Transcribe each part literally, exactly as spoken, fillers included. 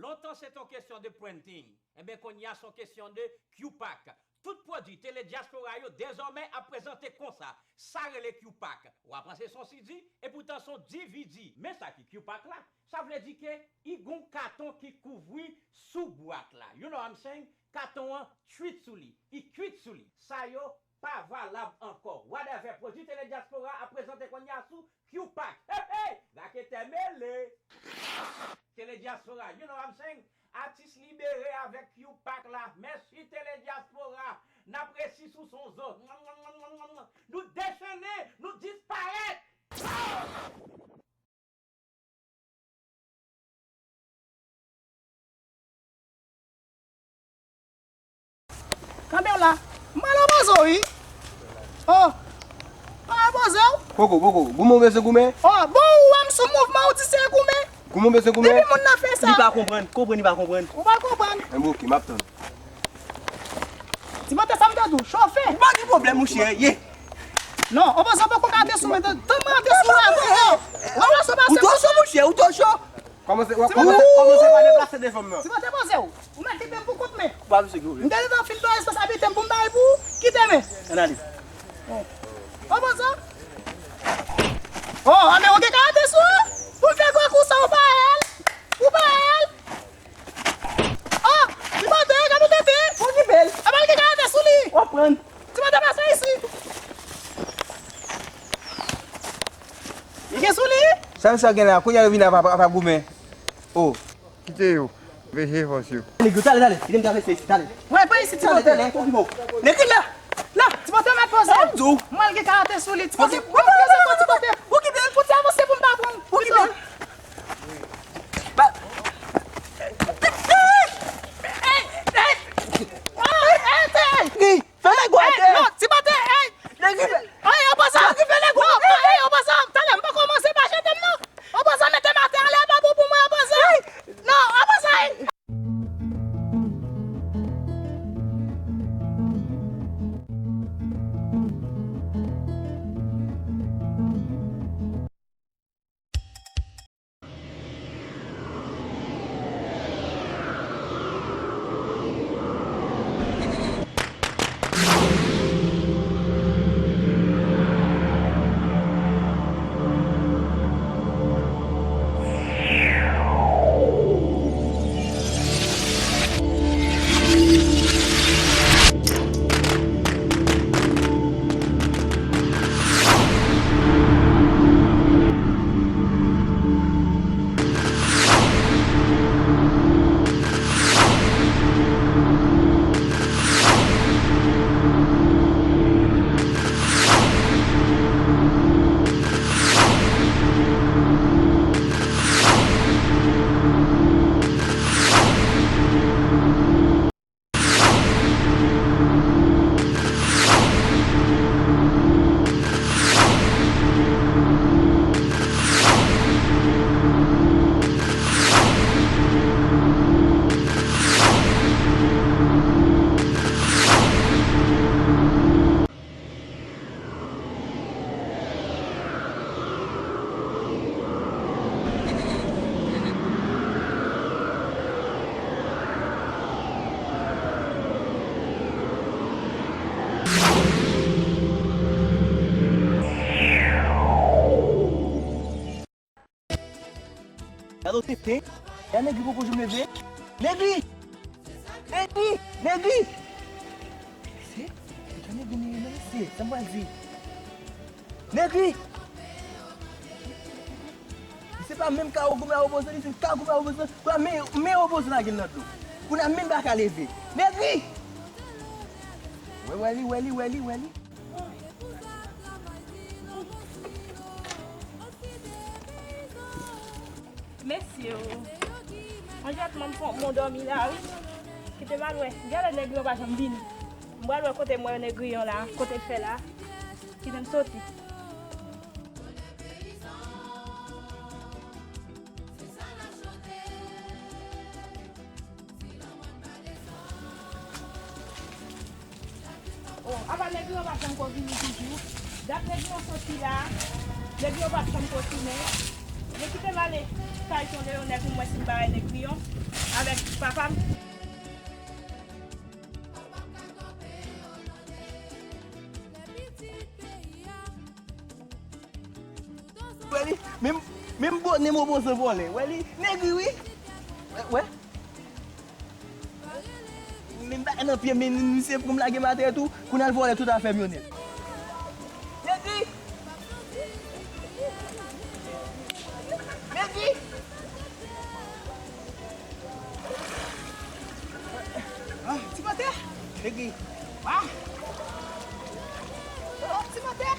Lontan se t on kesyon de printing. Enben, kounye a se on kesyon de Q-Pack. Tout pwodui Tele Dyaspora yo dezòmè ap prezante konsa. Sa rele Q-Pack. W a panse se on C D, epoutan se on D V D. Men sa ki Q-Pack la, sa vle di ke i gon katon ki kouvri sou bwat la. You know what I'm saying? Katon an kuit sou li. I kuit sou li. Sa yo pa valab ankò. Whatever. Pwodui Tele Dyaspora ap prezante kounye a sou Q-Pack. Hey, hey! Raketè mele! Tele Dyaspora, you know what I'm saying? Atis libere avèk Q-Pack la. Mèsi Tele Dyaspora. N ap resi sou son zo. Nou dechennen, nou disparèt! Kanpe w la. M pral opoze w, wi. Oh. M pral opoze w. Poko, poko. Goumen w bezwen goumen? Oh, bon, ou wè m sou mouvman, ou di se goumen. Goumen w bezwen goumen? Depi moun nan fè sa. Li pa konprann. Konprann, li pa konprann. Ou pral konprann. Enben, oke, m ap tann. Ti panter, sa m ta di w, chofe. Pa gen pwoblèm, monchè, ye. Non, opoze w poko ka ate sou mwen, tann mwen ate sou mwen. Ou twò cho, monchè, ou twò cho. Kòmanse, w ap kòmanse, kòmanse pa deplase devan m nan. Ti panter, poze w. Ou mèt kite m pou kont mwen. Pa misye gen pwoblèm. M te gentan fin pran responsablite m pou m bay pou ou. Kite men. Ann ale. Opoze w. Oh, anben, ou gen karate sou ou. Pou m fè gwo kou sa, ou pa al. Ou pa al. Oh, ti panter, gade ou tete. Okipe l. Apa l gen karate sou li. W ap pran. Ti panter, pase isi. Li gen sou li. Sa misye gen la, kounye a yo vin ap, ap, ap goumen. Oh. Kite yo. Veje fòs yo. Nèg yo, talè, talè. Kite m travèse isi, talè. Mwen pa isi, ti panter. Talè, talè, okipe w. Nèg la. La, ti panter, mèt poze. Sa m di w. Mwen, l gen karate sou li, ti panter. Okipe l, ti panter. Okipe l. Pou ti avanse pou m pa pran. Okipe l. Ba. Hey, hey, hey. Hey, hey, hey. Fè nèg ou atè. Non, ti panter, hey. Nèg ki fè. Hey, opoze w. Nèg ki fè nèg ou atè. Non, hey, opoze w. Talè, m poko kòmanse, pa jete m non. Opoze w, mete m atè, anlè pa bon pou mwen, opoze w. Non, opoze w. Gade w tenten. Gade nèg li poko janm leve. Nèg li! Nèg li! Nèg li! Se, se nèg li, mesye, sa m pral di. Nèg li! Li se pa menm ka goumen a opozan, li se ka goumen a opozan. Kounye a men, men opozan lage l nan dlo. Kounye a menm pa ka leve. Nèg li! Wè, wè li, wè li, wè li, wè li. Mesye o. An jèt mwen m fon bon dòmi la wi. Kite m al wè. Genlè Negriyon pa janm vini. M pral wè kote m wè Negriyon la, kote l fè la. Kite m soti. Oh, apa Negriyon pa janm ko vini toujou? Dat Negriyon soti la, Negriyon pa janm ko tounen. Men kite m ale kay Ton Leyonèl pou m wè si m pa wè Negriyon. A, Pa m Wè li, menm, menm bone m opoze vòlè. Wè li, negri wi. Wè, wè. Men m pa nan pye men misye pou m lage m atè tou. Kounye a l vòlè tout afè m yo nèt. Negri! Negri! Ah, ti pote! Negri! Ah! Oh, ti pote!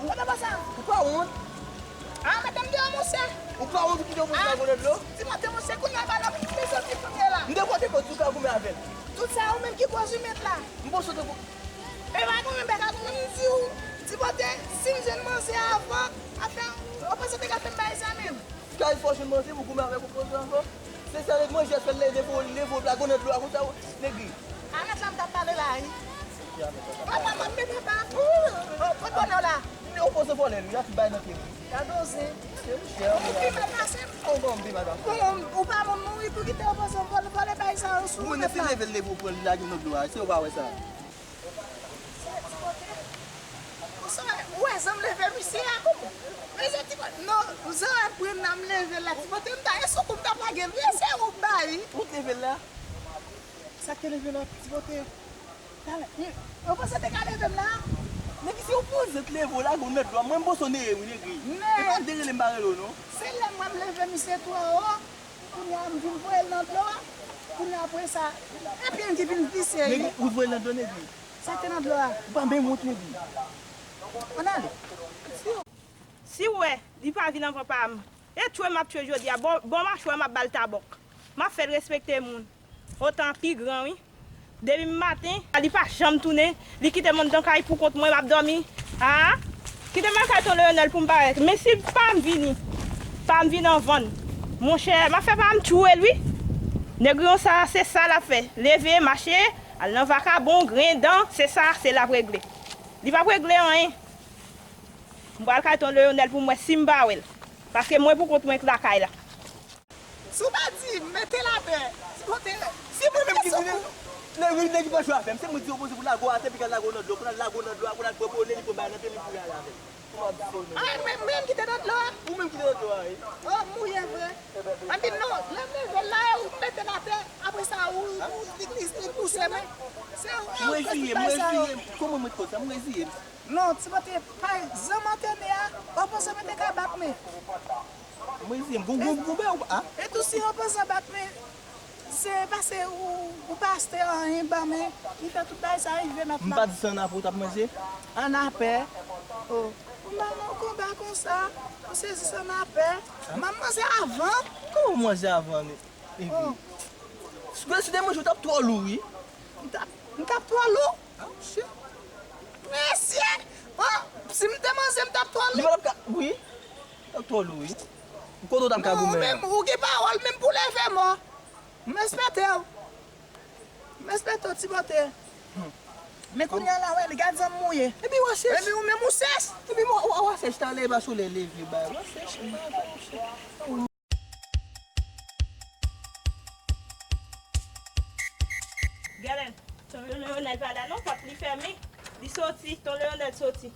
Ou pa wont? Ah, mete m deyò, monchè. Ou pa wont ou kite yon moun nan gwo nan dlo? Ti pote, monchè, kounye a pa la pou m te soti kounye a la. M te pote kòd sou ka goumen avè l. Tout sa ou menm ki koz ou met la. M panse w te ko- E pa goumen bèk a goumen, m di w. Ti pote, si m jwenn manzè avan, afè, ou panse w te ka fè m bay sa menm? Kay fò jwenn manzè pou goumen avèk opoze ankò. Se sa nèg manje fè l leve pou leve w lago nan dlo a konsa, negri. Arèt la m t ap pale la, wi. Papa, m ap mete pa. Oh, pot bonè w la. Opoze vòlè l wi, y ap bay nan pye l wi. Gade w zen. Se ou chè. Ou pi mal pase m. Ou bon, m pi mal pase. Bon, ou pa moun mouri pou kite opoze vòlè, vòlè bay sa yo sou ou mèt la. Ou mèt leve l leve w pran l lage nan dlo a, se ou pa wè sa. Ou sa, ou wè jan m leve misye a kòman? Mesye ti pote, non, jan w ap pran nan m leve la, ti pote, m ta, e sou kou m ta plage l, wi, se ou k bay. Ou t leve l la? Sa k te leve l la, ti pote? Talè, ou panse te ka leve m la? Nèg isi, ou poze t leve w la, gwo nèt dlo a, mwen m panse w neye wi, negri. E pa de rele m pa rele w non. Se lè m wè m leve misye twò wo, kounye a m vin voye l nan dlo a, kounye a apre sa, e pye m ki vin vise wi. Negri, ou voye l nan dlo, negri. Sa k te nan dlo a? Ou pa menm wont, negri. Ann ale. Si w wè li pa vin anvan pa m, e tchwe m ap tchwe jodi a. Bon, bon machwè m ap ba l tabòk. M ap fè l respekte moun. Otan pi gran, wi. Depi m maten, li pa janm tounen. Li kite m anndan kay pou kont mwen, m ap dòmi. A? Kite m al kay ton Leonel pou m parèt. Men si pa m vini, pa m vin anvan l. Monchè, m ap fè pa m tchwe l, wi. Negriyon sa, se sa l ap fè. Leve, mache, al nan vakabon, grenn dan, se sa, se l ap regle. Li p ap regle anyen. M pral kay ton Leonel pou m wè si m pa wè l. Paske mwen pou kont mwen k lakay la. Si w pa di, mete l atè. Si w te, si w te sou kou. Nèg, nèg ki pran chwa avè m, se mwen di opoze pou lago atè, epi k al lago nan dlo, pou l al lago nan dlo a, pou l al bwè bone, li pran bagay nan pye li pou l ale avè l. Pou m ap di se ou menm. A, men, men ki te nan dlo a? Ou menm ki te nan dlo a, wi. Oh, mouye vre. Anpi non, lè m leve l la, ou mete l atè, apre sa, ou, ou, li, li, li pouse mwen. Se ou, ou ki bay sa yo. M reziye m, m reziye m. Kòman mwen t konn sa? M reziye m. Non, ti pote, pa janm antene a, ou panse mwen te ka bat men. M reziye m. Gon, gon, gon bagay ou pa, a? E tou si ou panse bat men, se pase ou, ou pa achte anyen ban men, li fè tout bagay sa rive mèt la. M pa di se annapè ou t ap manje? Annapè. Oh. M pa nan konba konsa, ou sezi se annapè. M ap manje avan. Kòman w manje avan, ne-, Epi, si w te manje, w t ap twò lou, wi. M t ap, m t ap twò lou? Ah, shit. Mesye! Oh, si m te manje, m t ap twò lou. Li pa t ap ka, wi. T ap twò lou, wi. Kote w t ap ka goumen an? Ou gen pawòl menm pou leve mò. M respekte w. M respekte w, ti pote. Men kounye a la, wè, li gad jan m mouye. Epi w a chèch. Epi ou menm ou sèch. Epi w a, w a, w a chèch talè, pa solèy leve, bay. W a chèch, bay, monchè. Galen, ton Leonel pa la non, pòt li fèmen. Li soti, ton Leonel soti.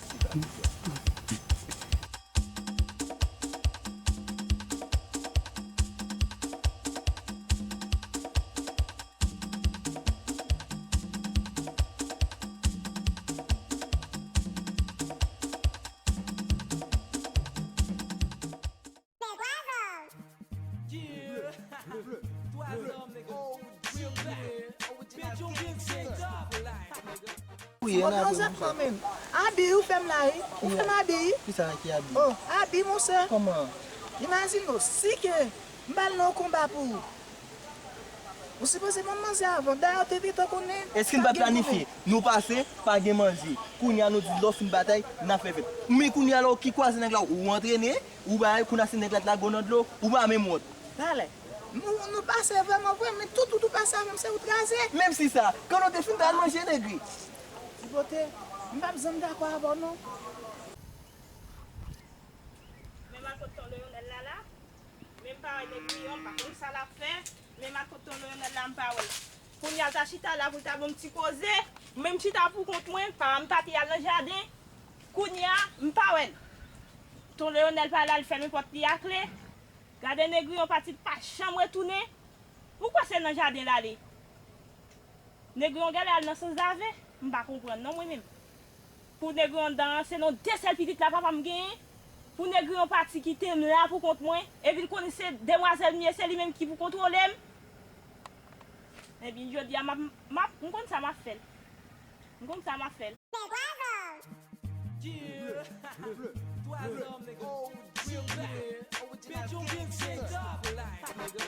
Wi, ann ale, monchè. Abi, ou fè m la, wi. Ou fè m abi, wi. Kisa ki abi? Oh, abi, monchè. Kòman? Imajine w, si ke m ba l nan yon konba pou ou. Ou sipoze ban m manje avan. Dayè, w te gentan konnen. Èske n pa t planifye? Nou pase, pa gen manje. Kounye a, nou di lè w fin batay, n a fè fèt. Men kounye a la, w ki kwaze nèg la, ou antrene, ou bay, kounye a se nèg la t lage w nan dlo, ou pa menm wont. Talè. Nou, nou pase vrèman vre, men tout wout ou pase avè m, se wout raze. Menm si sa, kanno te fin, t al manje, negri. Ti pote, m p ap janm dakò avè w, non. Men m al kot ton Leonel la, la. Men m pa Negriyon, m pa konn sa l ap fè, men m al kot Ton Leyonèl la, m pa wè l. Kounye a, l ta chita la pou l ta ban m ti koze, men m chita pou kont mwen, pa m pati al nan jaden. Kounye a, m pa wè l. Ton Leyonèl pale al fèmen pòt li a kle. Gade Negriyon pati, l pa janm retounen. Ou kwè se nan jaden l ale? Negriyon genlè al nan sanzave, m pa konprann non mwen menm. Pou Negriyon anndan an, se non de sèl pitit la papa m genyen. Pou Negriyon pati kite m la pou kont mwen, epi l konnen se demwazèl m ye, se li menm ki pou kontwole m. Ebyen, jodi a, m ap, m ap, m konn sa m ap fè l. M konn sa m ap fè l. Yeah. Twa zòm, nigga. Real nigga. Original gangsta. Bitch, you been sent up. Life, nigga.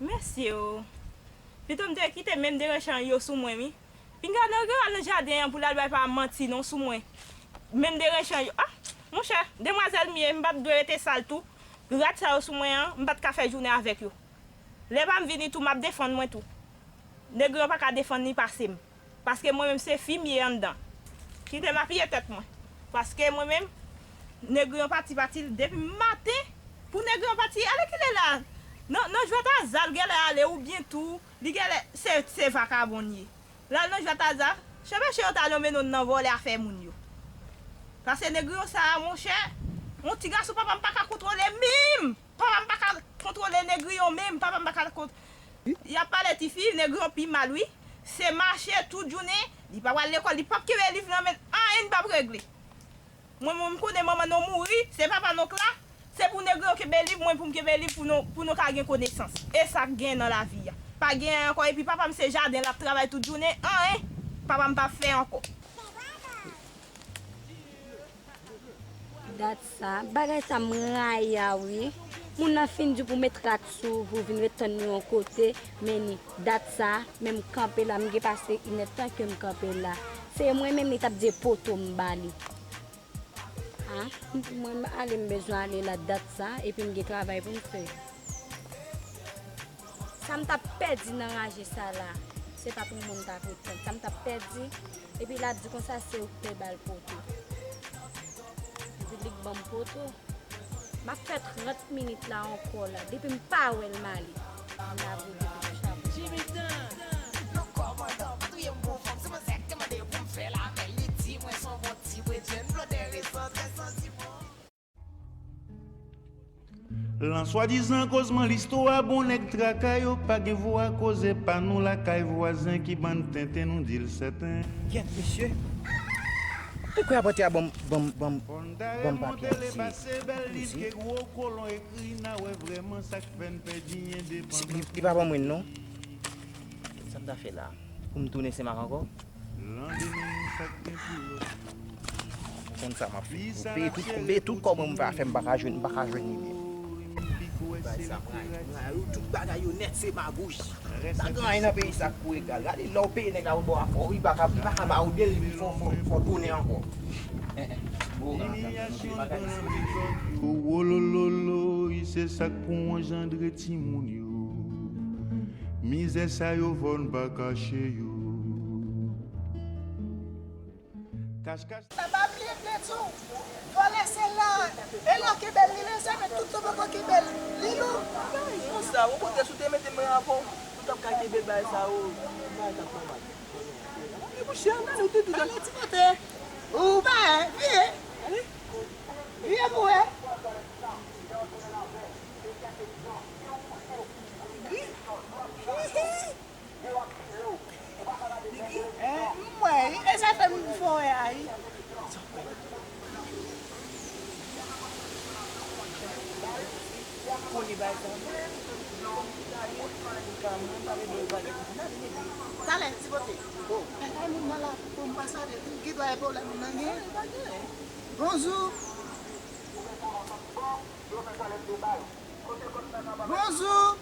Mesye o. Pito m te kite menm derenchan yo sou mwen, wi. Pinga Negriyon al nan jaden an pou l al bay pa manti non sou mwen. Menm derenchan yo. Ah, monchè, demwazèl m ye, m pa t dwe rete sal tou. Rad sa yo sou mwen an, m pa t ka fè jounen avèk yo. Lè pa m vini tou, m ap defann mwen tou. Negriyon pa ka defann li pase m. Paske mwen menm se fi m ye anndan. Kite m apiye tèt mwen. Paske mwen menm, Negriyon pati, pati depi maten. Pou Negriyon pati, ale kile la. Nan, nan jwèt aza l genlè ale oubyen tou, li genlè, se, se vakabon l ye. L al nan jwèt aza, chèpèche yo t al yo mennen w nan vòlè afè moun yo. Paske Negriyon sa a, monchè, yon ti gason papa m pa ka kontwole menm. Papa m pa ka kontwole Negriyon menm, papa m pa ka kont-, y ap pale tifi, Negriyon pi mal, wi. Se mache tout jounen, li pa pral lekòl, li p ap kenbe liv nan men l, anyen li p ap regle. Mwen, mwen, m konnen manman nou mouri, se papa nou k la, se pou Negriyon kenbe liv, mwen pou m kenbe liv pou nou, pou nou ka gen konesans. E sa k gen nan lavi a. Pa gen anyen ankò, epi papa m se jaden, l ap travay tout jounen, anyen papa m p ap fè ankò. Dat sa, bagay sa m rayi a wi. Moun nan fin di w pou met rad sou ou, pou w vin ret tann li yon kote, men ni dat sa, men m kanpe la, m gen pase inèdtan ke m kanpe la. Se mwen menm li t ap di e poto m ba li. A, mwen ale m bezwen ale la dat sa, epi m gen travay pou m fè. Sa m t ap pèdi nan raje sa la, se pa pou moun ta konprann. Sa m t ap pèdi, epi l ap di konsa se ou k te ba l poto. Epi li k ban m poto. M ap fè trant minit la ankò la. Depi m pa wè l, m ale. M lave w depi nan chabon. Jimmy Dan! Non, kòmandan, pa touye m pou fanm. Se manzè k te mande pou m fè l avè l. Li di mwen se yon bon ti bredjenn, blòdè resann, tè santi bon. Lan swadizan kozman listwa, bon nèg traka yo pa gen vwa, koze pa nou lakay vwazen ki bann tenten nou di l sèten. Kèt mesye. Ou kwè apòte a ban m, ban m, ban m, ban m papye a, se poze. Li, li pa ban mwen non. Sa m ta fè la? Pou m tounen Senmak ankò? Konn sa m ap fè. M peye tout, m peye tout kòb mwen, m pa fè, m pa ka jwenn, m pa ka jwenn li menm. Bay sa, m rayi, m rayi tout bagay yo nèt, se magouy. Pa gen anyen nan peyi sa k pou egal. Gade lè w peye nèg la yon bò afè w, li pa ka, li pa ka ba ou byen, li fò, fò, fò tounen ankò. Wolololo, se sa k pou anjandre timoun yo. Mizè sa yo fò n pa kache yo. Kach, kach. Sa pa bliye m te di w, vòlè se la, e lè w kenbe l li lejè, men tout tan w poko kenbe l li lou. Konsa, ou kote si w te mete men avè w, ou t ap ka kenbe bagay sa yo, bagay t ap fè mal. E mouche, ann ale, ou te di. Ale ti kote. Ou pa, vire. Ale. Vire pou wè. Mwen, e sa fè m fò wè a, wi. Konnen bagay sa. Talè, ti bote. Bagay moun nan la, pou m Sa de, ki dwa e pwoblèm nan gen? Bonjou. Bonjou.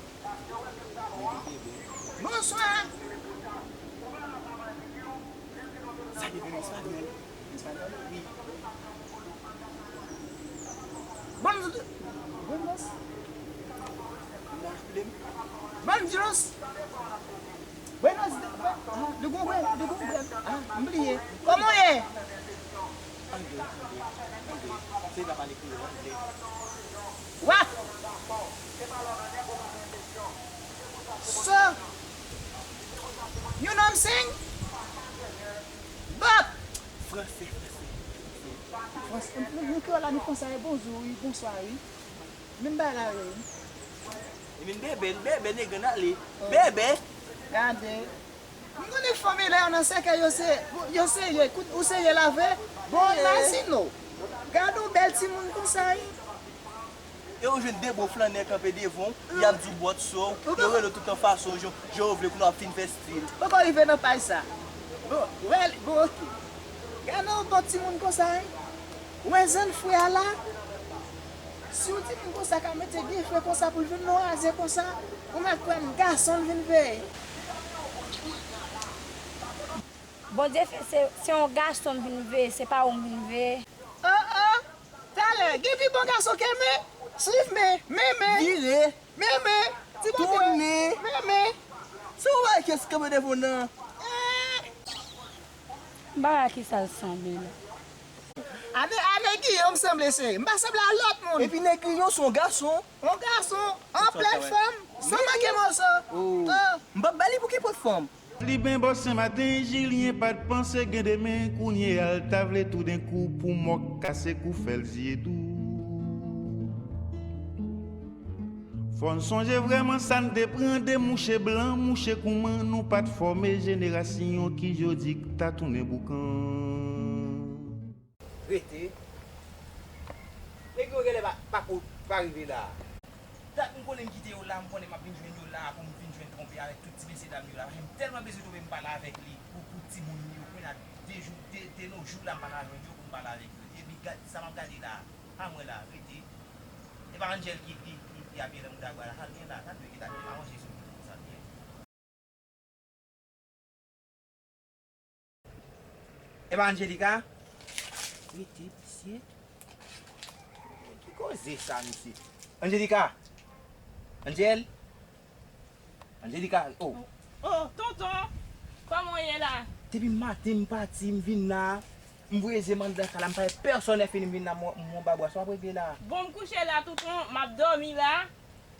Bonswa. Sa de, bon, sa de. Bon, bon, bon. Buenos, buenos, de, de, ah, de, de, ah, m bliye. Kòman w ye? Angle, angle, angle. Se pa pale kreyòl, angle. What? So, you know what I'm saying? But, franse, franse, franse. Franse, nou, nou kreyòl la, nou konsa, e bonjou, wi, bonswa, wi. Vin bay la, wi. E vin bebe, bebe, nèg an ale. Oh. Bebe! Gade. M konnen fanm lè yo nan sèkèy, yo se, yo serye, kout, ou serye la vre? Bon, imajine w. Gade yon bèl timoun konsa, wi. E ou jwenn de bon flannè kanpe devan w, y ap di w bòt so, yo rele w tout an fason, jan, jan yo vle, kounye a w ap fin fè stil. Poko rive nan paj sa. Bon, wè, bon, oke. Gade yon bon timoun konsa, wi. Wè zann fre a la. Si yon timoun konsa ka mete byen fre konsa pou l vin nan raze konsa, ou mèt kwè m gason l vin veye. Bondye fè se, se yon gason m vin veye, se pa ou m vin veye. Oh, oh, talè, gen pi bon gason ke men, swiv men, men, men. Vire. Men, men, ti bòkè. Tounen. Men, men. Se ou wè kès kanpe devan w nan. Eh. M pa wè a kisa l sanble la. A ne, a Negiyon m sanble, cheri. M pa sanble a lòt moun. Epi Negiyon se yon gason. Yon gason, an plèn fòm, san manke mòso. Oh. Oh. M p ap ba li pou kenpòt fanm. Li ben bò Senmaten, Jilyen pa t panse gen demen, kounye a l ta vle toudenkou pou mòk kase kou fè l zye dou. Fò n sonje vrèman sa n te pran de mouche blan, mouche kouman nou pa t fòme jenerasyon ki jodi k ta tounen boukan. Rete. Nèg yo genlè pa, pa ko, pa rive la. Dat m konnen m kite yo la, m konnen m ap vin jwenn yo la, pou m vin jwenn twonpe avèk tout ti mesye dam yo la. Paske m tèlman bezwen twonpe m pale avèk li pou, pou timoun yo. Kounye a de jou, de, de no jou la, m pa ka jwenn yo pou m pale avèk yo. Epi gad, sa m ap gade la, pa mwen la, rete. E pa Angel ki, ki, ki, ki apiye nan mouda bwa la, sa l gen la, sa l dwe gen, sa l dwe pa manje sou li, sa l gen. Epa Angelica? Rete, mesye. Ki koze sa, mesye? Angelica! Angel! Angelica, oh! Oh, tonton! Kòman w ye la? Depi maten m pati, m vin la. M voye je m anndan kay la, m pa wè pèsòn, lè fini m vin la, m, m anba bwa. Sa w ap regle la? Bon, m kouche la, tonton, m ap dòmi la.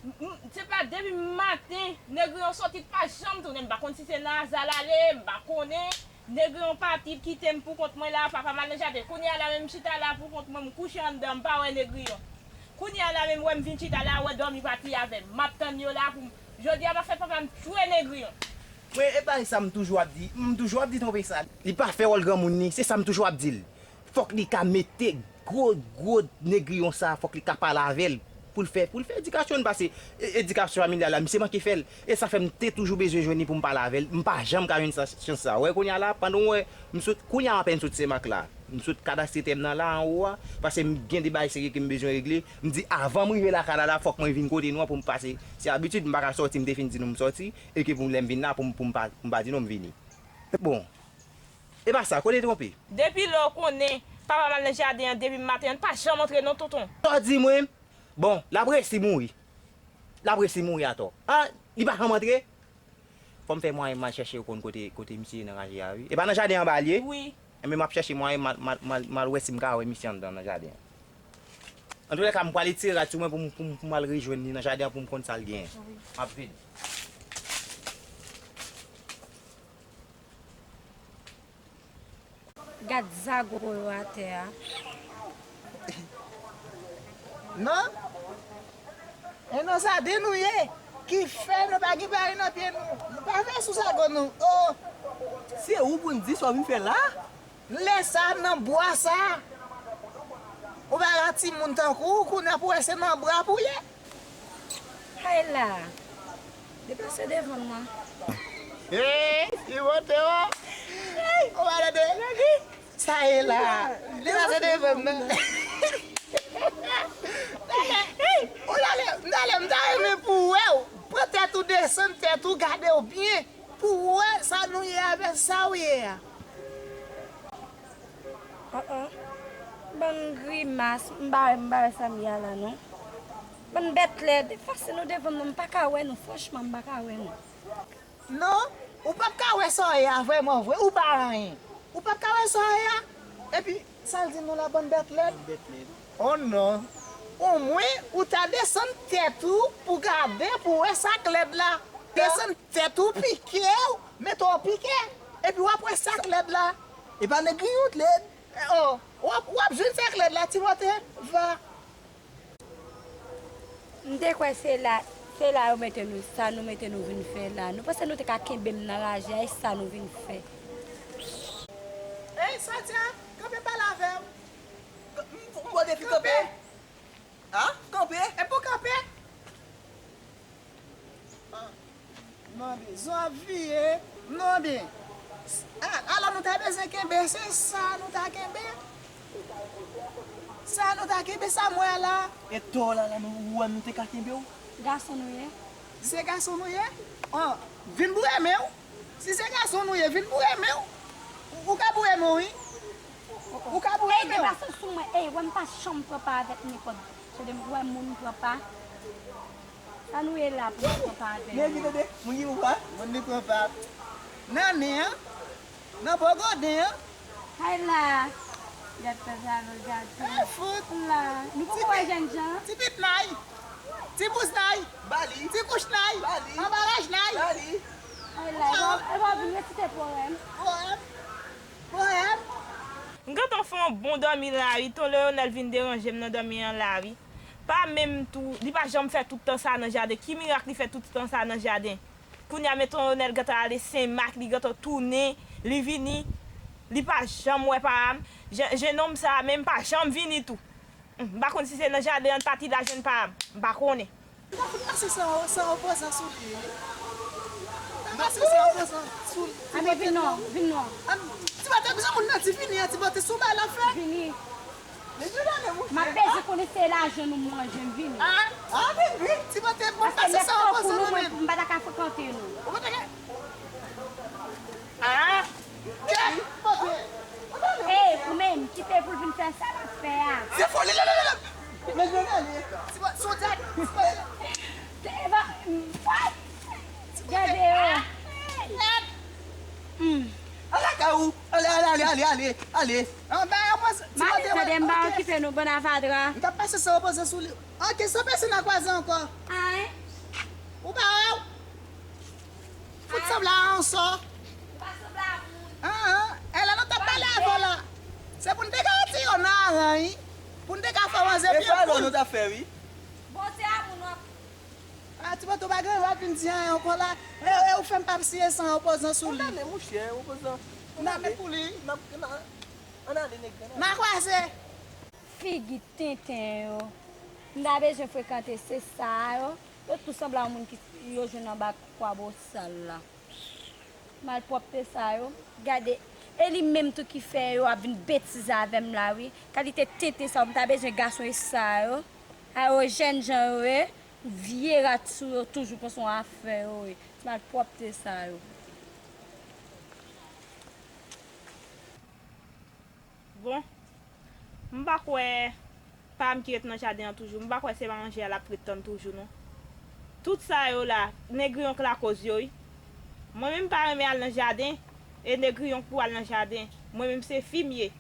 M, m, se pa depi maten, Negriyon soti, l pa janm tounen. M pa konn si se nan aza l ale, m pa konnen. Negriyon pati, l kite m pou kont mwen la, papa m al nan jaden. Kounye a la menm, m chita la pou kont mwen, m kouche anndan, m pa wè Negriyon. Kounye a la menm, wè m vin chita la, wè dòmi pati avè m. M ap tann yo la pou m. Jodi a, m ap fè papa m tchwe Negriyon. Mwen, e bagay sa m toujou ap di, m toujou ap di twonpe sa. Li pa fè wòl granmoun li, se sa m toujou ap di l. Fòk li ka mete gwo, gwo Negriyon sa, fòk li ka pale avè l pou l fè, pou l fè edikasyon l, paske e, edikasyon familyal la, misye manke fè l. E sa fè m te toujou bezwen jwenn li pou m pale avè l. M pa janm ka jwenn sa, chans sa. Wè, kounye a la, pandan w wè, m sot, kounye a m apèn sot Senmak la. M sot kadastrè tè m nan la, anwo a, paske m gen de bagay serye ke m bezwen regle. M di, avan m rive lakay la, la, fòk mwen vin kote nou an pou m pase. Se abitid, m pa ka sòti, m te fin di nou m sòti, e ke pou lè m vin la, pou m, pou m pa, pou m pa di nou m vini. Bon. E pa sa, kote twonpe? Depi lè w konnen, papa m al nan jaden an depi maten an, l pa janm antre non, tonton. Sa w di mwen? Bon, l ap resi mouri. L ap resi mouri atò. A, li pa janm antre? Fò m fè mwayen m al chèche yo konn kote, kote misye ye nan raje a, wi. E pa nan jaden anba l ye? Wi. Enben, m ap chèche mwayen m al, m al, m al, m al wè si m ka wè misye anndan nan jaden an. Antoulèka, m pral etire rad sou mwen pou m, pou m, pou m al rejwenn li nan jaden an pou m konn sa l genyen. Wi. M ap vini. Gad zago yo atè a. Non? E nan jaden nou ye, ki fè nou pa gen pari nan pye nou. Nou pa fè sou zago nou. Oh! Se ou pou n di sa w vin fè la? Lè sa nan bwa sa. Ou pa ka timoun tankou w, kounye a pou wè se nan bra pou w ye. Hay la! Deplase devan m nan. Hey, li monte o! Ou pa tande? Taye la. Li pase devan m nan. Ou tale, m tale, m ta renmen pou wè w. Pran tèt ou, desann tèt ou, gade w byen. Pou wè sa nou ye avè sa w ye a. An an. Bann grimas, m pa wè, m pa wè sa m ye a la non. Bann bèt lèd, efase nou devan m non, m pa ka wè nou, franchman, m pa ka wè nou. Non, ou p ap ka wè sa w ye a vrèman vre, ou pa anyen. Ou p ap ka wè sa w ye a. Epi, sa l di nou la, bann bèt lèd? Bann bèt lèd. Oh non. Omwen, ou ta desann tèt ou pou gade, pou wè sa k lèd la. Desann tèt ou, pike w, mete w pike. Epi w ap wè sa k lèd la. E pa nèg griyon k lèd. Oh, w ap, w ap jwenn sa k lèd la, Timote. Va. M te kwè se la, se la yo mete nou, sa nou mete nou vin fè la. Nou panse nou te ka kenbe m nan raje a, e sa nou vin fè. Ey, Satya, kanpe pale avè m. M, m pote fi kanpe. A? Kanpe? E pou kanpe? A. Non, men, zon ap vire. Non, men. A, alò nou ta bezwen kenbe, se sa nou ta kenbe. Sa nou ta kenbe, sa m wè la. E to la, la, nou, ou wè nou te ka kenbe w? Gason nou ye. Si se gason nou ye, an, vin boure men w. Si se gason nou ye, vin boure men w. Ou, ou ka boure men w, wi. Ou ka boure men w. Ey, degason sou mwen. Ey, wè m pa janm pran pa avèk nenpòt. Se de m wè moun pran pa. Sa nou ye la pou nou pran pa avè nou? Nèg ki tande, moun ki pran pa. Moun ki pran pa. Nan nen an, nan pogoden an. Hay la. Gad sa, sa nou gade. E fout. La. Nou poko wè jènjan. Ti pit nay. Ti bouz nay. Bali. Ti kouch nay. Bali. Anbaraj nay. Bali. Hay la. E pa, e pa vin resite powèm. Powèm. Powèm. M gentan fè yon bon dòmi la wi, ton Leonel vin deranje m nan dòmi an la wi. Pa menm tou, li pa janm fè tout tan sa nan jaden. Ki mirak li fè tout tan sa nan jaden? Kounye a, men ton Leonel gentan ale Senmak, li gentan tounen, li vini, li pa janm wè pa m. Je-, jenòm sa a menm pa janm vini tou. M pa konn si se nan jaden an pati la jwenn pa m. M pa konnen. Li ta fout pase san, san opozan sou li. Li ta pase san opozan sou li. Anben, vin non, vin non. An, ti bote, bezwen moun nan ti vini an, ti bote sou bay la fè. Vini. Men vin ale, mouche. M ap bezwen konnen se lajan nou manje, m vini. A, a, vin, vin, ti bote, mwen pase san opozan nan men. Paske lè tankou nou, mwen, m pa ta ka frekante nou. Ou pa ta ka. A, kè, ti bote. Ey, ou menm, kite pou l vin fè sa l ap fè a. Se foli, la, la, la, la. Men, men, ale. Ti bote, sou tèt. Te va, what? Gade yo. Hmm. Al lakay ou. Ale, ale, ale, ale, ale, ale. Anba, mwen, ti bote, tande, m pa okipe nou, bann avadra. M t ap pase san opozan sou li. Ok, san pèsonn nan kwaze ankò. Ay. Ou pa wè w? Fout sanble a yon sò. Ou pa sanble a moun. An, an. E lè nou t ap pale avè w la, se pou n te ka retire w nan aran, wi. Pou n te ka fè w anze pye poul. E pa lò nou t ap fè, wi. Bon, se a moun w ap. A, ti bote, ou pa gen dwa vin di anyen ankò la. E, e ou fè m p ap siye san opozan sou li. Kondane, monchè, opozan. N ap met pou li. N ap, n ap, ann ale, nèg, ann ale. N a kwaze. Figi tenten yo. M ta bezwen frekante se sa yo. Yo tou sanble a moun ki yo jwenn anba kwa bosal la. Malpwòpte sa yo. Gade, e li menm tou ki fè yo ap vin betize avè m la wi. Kalite tenten sa yo, m ta bezwen gason e sa yo. A yo jènjan yo ye. Vye rat sou yo toujou panse yon afè yo ye. Ti malpwòpte sa yo. Bon, m pa kwè pa m ki ret nan jaden an toujou. M pa kwè se pa manje a l ap ret tann toujou non. Tout sa yo la, Negriyon k lakoz yo wi. Mwen menm m pa renmen al nan jaden, e Negriyon k pou al nan jaden. Mwen menm se fi m ye.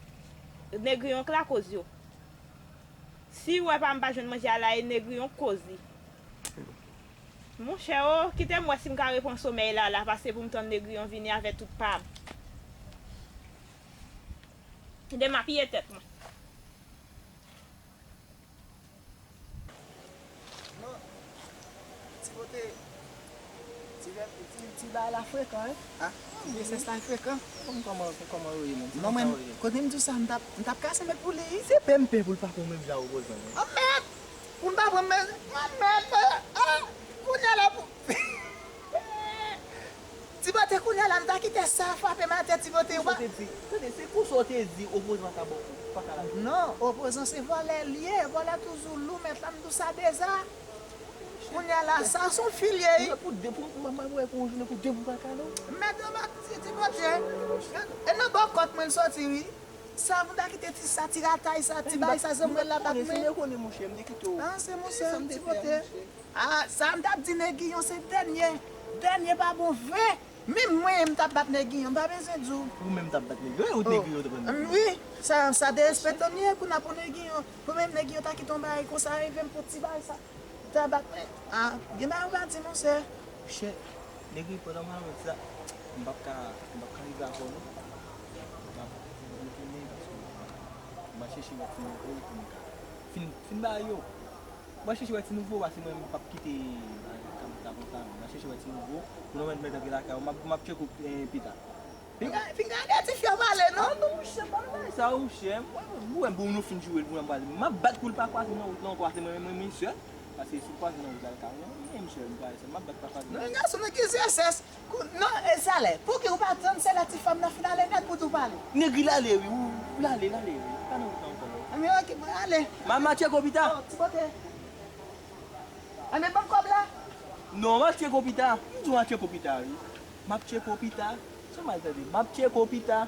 Negriyon k lakoz yo. Si w wè pa m pa jwenn manje a la, e Negriyon k koz li. Monchè o, kite m wè si m ka repran somèy la la, pase pou m tann Negriyon vini avè tout pa m. Kite m apiye tèt mwen. Non. Ti bote. Ti vè-, ti, ti bagay la frekan, wi. A? Ti vyesès la frekan. Kòman, kòman, kòman yo ye menm? Non, mwen, kote m di w sa, m t ap, m t ap kase mèt pou li, wi. Se pè m pè pou l pa pran menm jan opozan, wi. An mèt! Pou l pa pran menm, an mèt, a! Kounye a la pou, ti Timote, kounye a la, m ta kite sa frape m atè, Timote, ou pa. Timote di, tande, se pou sa w te di, opozan pa ka bon, pa ka la. Non, opozan se vòlè l ye, vòlè toujou lou, mèt la, m di w sa deza. Kounye a la, sa se yon fil ye, wi. Pou de, pou, mwen, mwen, mwen, pou yon jounen, pou de moun pa ka, non. Mèt yo bat ti, Timote. E nan bò kòt mwen l soti, wi. Sa, m ta kite ti, sa, ti ratay, sa, ti bagay, sa, zanmwèl la bat mwen. Mwen konnen, monchè, m te kite w. Ah, se monchè, Timote. Ah, sa m t ap di Nèg Giyon se dènye, dènye pa bon vre. Menm mwen, m t ap bat Nèg Giyon, m pa bezwen di w. Ou menm t ap bat Nèg Giyon, ou Nèg Giyon te pran. Wi, sa, sa derespektan m ye, kounye a pou Nèg Giyon, pou menm Nèg Giyon ta kite yon bagay konsa rive m pou ti bagay sa, ta bat mwen. Ah, gen bagay ou pa di, monchè. Monchè, Nèg Giyon pandan m avè w sa, m p ap ka, m p ap ka rive avè w non. M ap retounen paske m ap chèche yon ti nouvo pou m ka fin, fin ba yo. Mwen chèche wè ti nouvo, paske mwen m p ap kite, ah, kab la konsa, non. Mwen chèche wè ti nouvo, pou nou mèt, mèt antre lakay ou, m ap, m ap tcheke w, eh, pita. Fin gade, fin gade ti fi a pale, non? Ah, non, monchè, pa nan bagay sa, monchè. Mwen, mwen, mwen, bon, nou fin joure l, pou mwen pale. M ap bat pou l pa kwaze nan wout lan ankò, paske mwen, mwen, mwen, sèl. Paske si l kwaze nan wout la, l ka, mwen, mwen, sèl, m pale sèl. M ap bat pa kwaze nan wout. Non, gason, nan ki zesès? Kou-, non, e sa lè. Pouki ou pa tann se lè ti fanm nan fin ale nèt pou di w pale? Nèg li ale, wi, ou, ou l ale, l ale, wi. Pa nan wout la ankò, non. Anben, ok, mwen ale. M a, m a tcheke w pita. Oh, Timote. Anben, ban m kòb la. Non, m a tcheke w pita. M di w m a tcheke w pita, wi. M ap tcheke w pita. Se w mal tande. M ap tcheke w pita.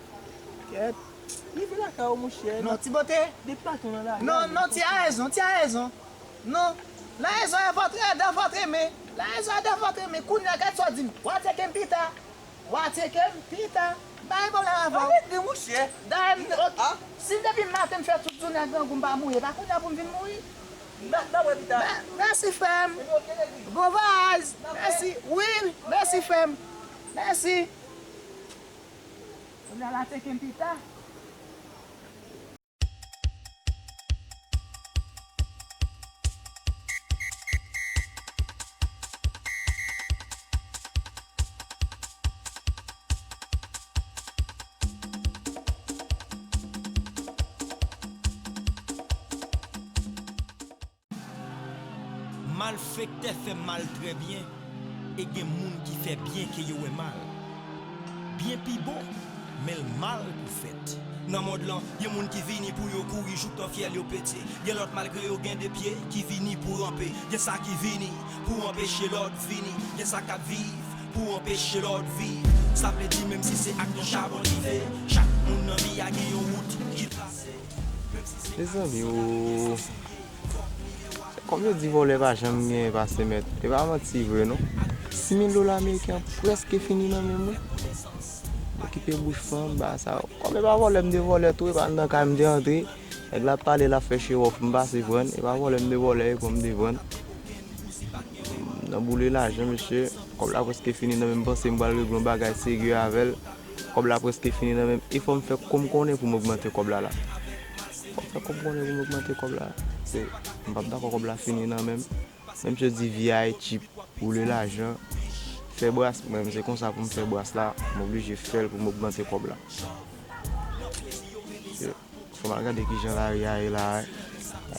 Kèt. Rive lakay ou, monchè. Non, Timote. Depi w pa tonbe nan lari. Non, non, ti a rezon, ti a rezon. Non, la raison est dans votre main. La raison est dans votre main. Kounye a, gad sa w di m. W a tcheke m pita. W a tcheke m pita. M pa gen pwoblèm avè w. Arete, monchè. Dayè, m, ok. Ah. Si depi maten m fè tout jounen ak grangou m pa mouri, pa kounye a pou m vin mouri. N a, n a wè pita. Mè-, mèsi, frè m. Epi, ok, Nèg Giyon. Bon vwayaj. Mèsi. Wi, mèsi, frè m. Mèsi. Kounye a, la tcheke m pita. Malfektè fè mal trè byen, e gen moun ki fè byen ke yo wè mal. Byen pi bon, men l mal pou fèt. Nan mond lan, gen moun ki vini pou yo kouri jouk tan fyèl yo pete. Gen lòt, malgre yo gen de pye, ki vini pou ranpe. Gen sa ki vini pou anpeche lòt vini. Gen sa k ap viv pou anpeche lòt viv. Sa vle di, menm si se ak yon chabon l rive, chak moun nan vi a gen yon wout ki trase. Menm si se... Mezanmi o. Kòm yo di vòlè pa janm gen pase mèt, e pa manti vre non. Sis mil dola ameriken an prèske fini nan men mwen. Okipe bouch fanm, ba sa. Kòm e pa vòlè m te vòlè tou, e pa anndan kay m te antre. Nèg la ap pale, l ap fè show off, m pase pran. E pa vòlè m te vòlè, e pran m te pran. M nan boule lajan, mesye. Kòb la prèske fini nan men m, m panse m pral regle yon bagay serye avè l. Kòb la prèske fini nan men m. E fò m fè kòm konnen pou m ogmante kòb la la. Fò m fè kòm konnen pou m ogmante kòb la. Se, m p ap dakò kòb la fini nan men m. Men misye di vi a e chip, boule lajan, fè bras. Mwen menm se konsa pou m fè bras la, m oblije fè l pou m ogmante kòb la. Fò m al gade kijan lari a ye la.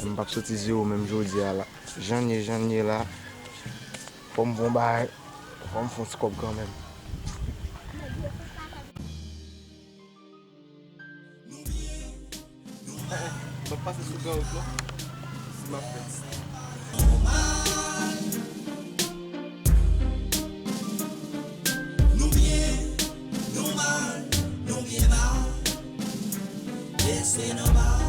M p ap soti zewo menm jodi a la. Jan n ye, jan n ye la. Fò m fè yon bagay. Fò m fè yon ti kòb kanmenm. M ap pase sou gran wout lan. Si m ap fè. Nou byen, nou mal, nou byen mal. Lese nan mal.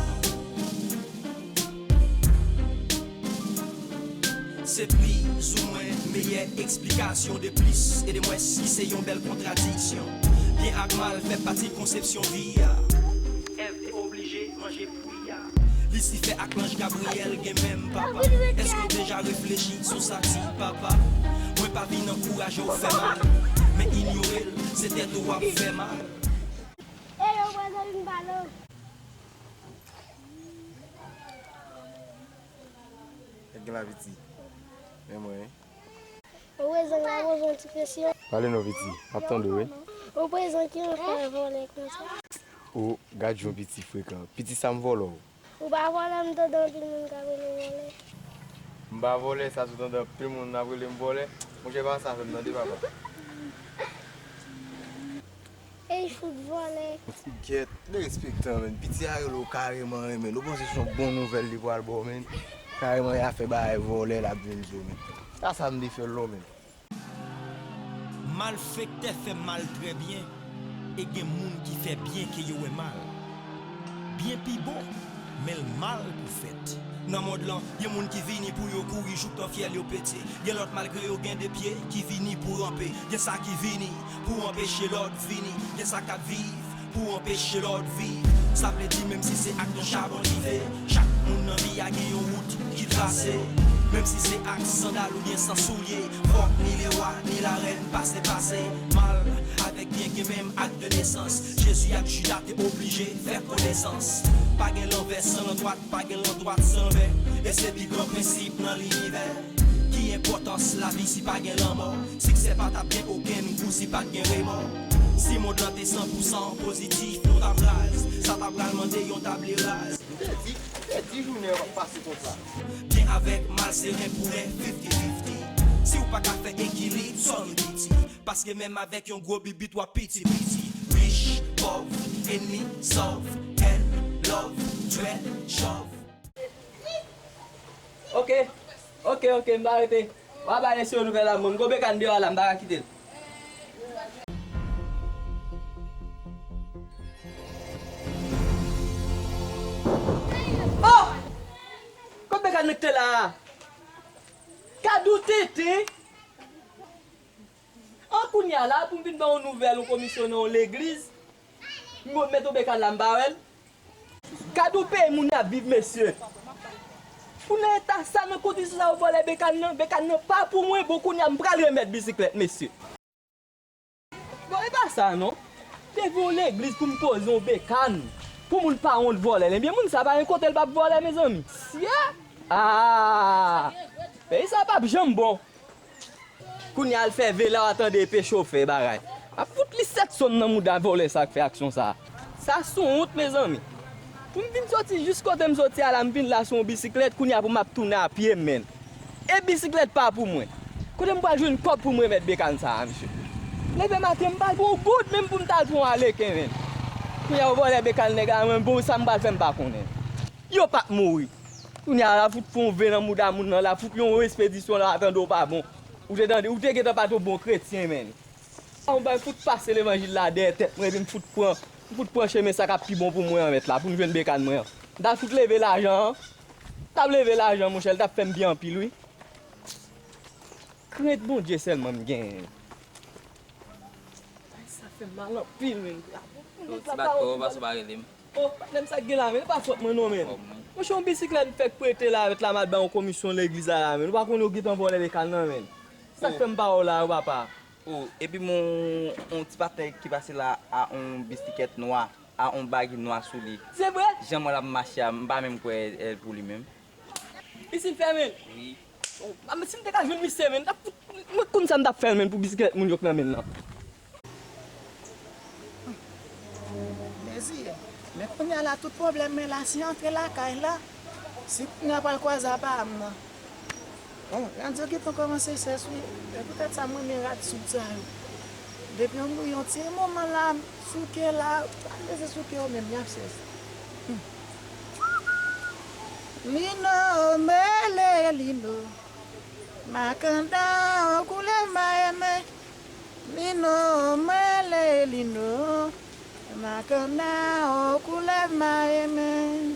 Se plizoumwen meyè eksplikasyon de plis e de mwens ki se yon bèl kontradiksyon. Byen ak mal fè pati konsepsyon vi a. Èv te oblije manje fwi a. Lisifè ak lanj Gabriyèl gen menm papa. Èske w deja reflechi sou sa, ti papa? Mwen pa vin ankouraje w fè mal, men inyore l, se tèt ou w ap fè mal. Ey, yo, mwen, zanmi m pale w. Nèg gen la, piti. Men mwen, wi. Ou prezan la poze yon ti kesyon. Pale non, piti. M ap tande w, wi. Ou prezan ki yon fè vòlè konsa? O, gad yon piti frekan. Piti, sa m vòlè w? Ou pa vòlè, m tande anpil moun k ap rele w vòlè. M pa vòlè, sa sou tande anpil moun ap rele m vòlè. Monchè, pa sa fè m tande, papa. Tout vòlè. Kèt, derespektan, menn. Piti a rele w kareman, menn. Ou panse se yon bon nouvèl li pral ba w, menn? Kareman, y a fè bagay vòlè, l ap vin di w, menn. Sa samdi fè l non, menn. Malfektè fè mal trè byen, e gen moun ki fè byen ke yo wè mal. Byen pi bon, men l mal pou fèt. Nan mond lan, gen moun ki vini pou yo kouri jouk nan fyèl yo pete. Gen lòt malgre yo gen de pye ki vini pou ranpe. Gen sa ki vini pou anpeche lòt vini. Gen sa k ap viv pou anpeche lòt viv. Sa vle di menm si se ak yon chabon li ve, chak moun nan vi a gen yon wout ki trase. Menm si se ak sandal oubyen san soulye, fòk ni lewa ni larèn pase pase. Mal avèk byen gen menm ak de nesans. Jezi ak Jida te oblije fè konesans. Pa gen lanvè san landwat, pa gen landwat san lanvè. E se pi gran prensip nan linivè. Ki enpòtans lavi si pa gen lanmò? Siksè pa t ap gen okenn gou si pa t gen remò. Si mond lan te san pou san pozitif, nou t ap raz. Sa ta pral mande yon table raz. M te di, m te di jounen an p ap pase konsa. Byen avèk mal se ren pou ren, fifty fifty. Si w pa ka fè ekilib, sorry piti. Paske menm avèk yon gwo bibit w ap piti piti. Rich, pòv, enmi, sòv, èn, lòv, djwèt, chòv. Ok, ok, ok, m pa rete. W a bay mesye yo nouvèl la, mwen. M gon bekann deyò a la, m pa ka kite l. Oh! Kot bekann nan ki te la a? Kadou tenten! An kounye a la, pou m vin ba w yon nouvèl, yon komisyon nan yon legliz, m met yon bekann la, m pa wè l. Gad yon peyi moun ap viv, mesye. Pou nan eta sa, nan kondisyon sa, yo vòlè bekann nan. Bekann nan pa pou mwen, bon, kounye a, m pral remèt bisiklèt, mesye. Bon, e pa sa, non. Te gen yon legliz pou m poze yon bekann. Pou moun pa wont vòlè l. Ebyen, moun sa pa gen kote l p ap vòlè, mezanmi. Sye! Aa! Peyi sa p ap janm bon. Kounye a al fè ve la w a tande epe chofè bagay. Ap fout li sèt sonn nan mouda vòlè sa k fè aksyon sa. Sa sou wont mezanmi. Pou m vin soti jis kote m soti a la m vin la sou yon bisiklèt kounye a pou m ap tounen a pye m menn. E bisiklèt pa pou mwen. Kote m pral jwenn kòb pou m remèt bekann sa a mesye. Leve maten m pa gen yon goud menm pou m t al pran yon aleken menn. Kounye a yo vòlè bekann nèg la mwen bon sa m pral fè m pa konnen. Yo p ap mouri. Kounye a la fout fè yon ve nan mouda moun nan la fout yon espedisyon la tande w pa bon. Ou te tande, ou te gentan pa t yon bon kretyen menn. Sa yon bay fout pase levanjil la dèyè tèt mwen epi m fout pran, m fout pran chemen sa k ap pi bon pou mwen an mèt la pou m jwenn bekann mwen an. M ta fout leve lajan an. M t ap leve lajan monchè, l t ap fè m byen anpil wi. Krent Bondye sèlman m genyen. Ay sa fè m mal anpil menn. Ti bat kò w, pase w pa rele m. Oh, patnè m sa k gen la menn, e pa fòt mwen non menn. Monchè yon bisiklèt m fèk prete la avèk la m al bay yon komisyon legliz la la menn. Ou pa konnen yo gentan vòlè bekann nan menn. Sa k fè m pa wè w la yo papa. Oh, epi m wè yon ti patnè ki pase la a yon bisikèt nwa, a yon bagi nwa sou li. Se vre? Jan m wè l ap mache a, m pa menm kwè l pou li menm. Isit fèmen. Wi. Oh, a men si m te ka jwenn misye menn, m t ap fout, mwen konn sa m t ap fè l menn pou bisiklèt moun yo k nan men l lan. Mezi, men kounye a la tout pwoblèm men la si antre lakay la, si kounye a pral kwaze apa a m nan. Bon, radyo gentan kòmanse sèch wi, e poutèt sa m renmen rad soud sa yo. Depi yon, yon ti moman la, souke la, pa bezwen souke yo menm, y ap sèch. Lino, mele Lino. Makandan o koulèv ma renmen. Lino, mele Lino. Makandan o koulèv ma renmen.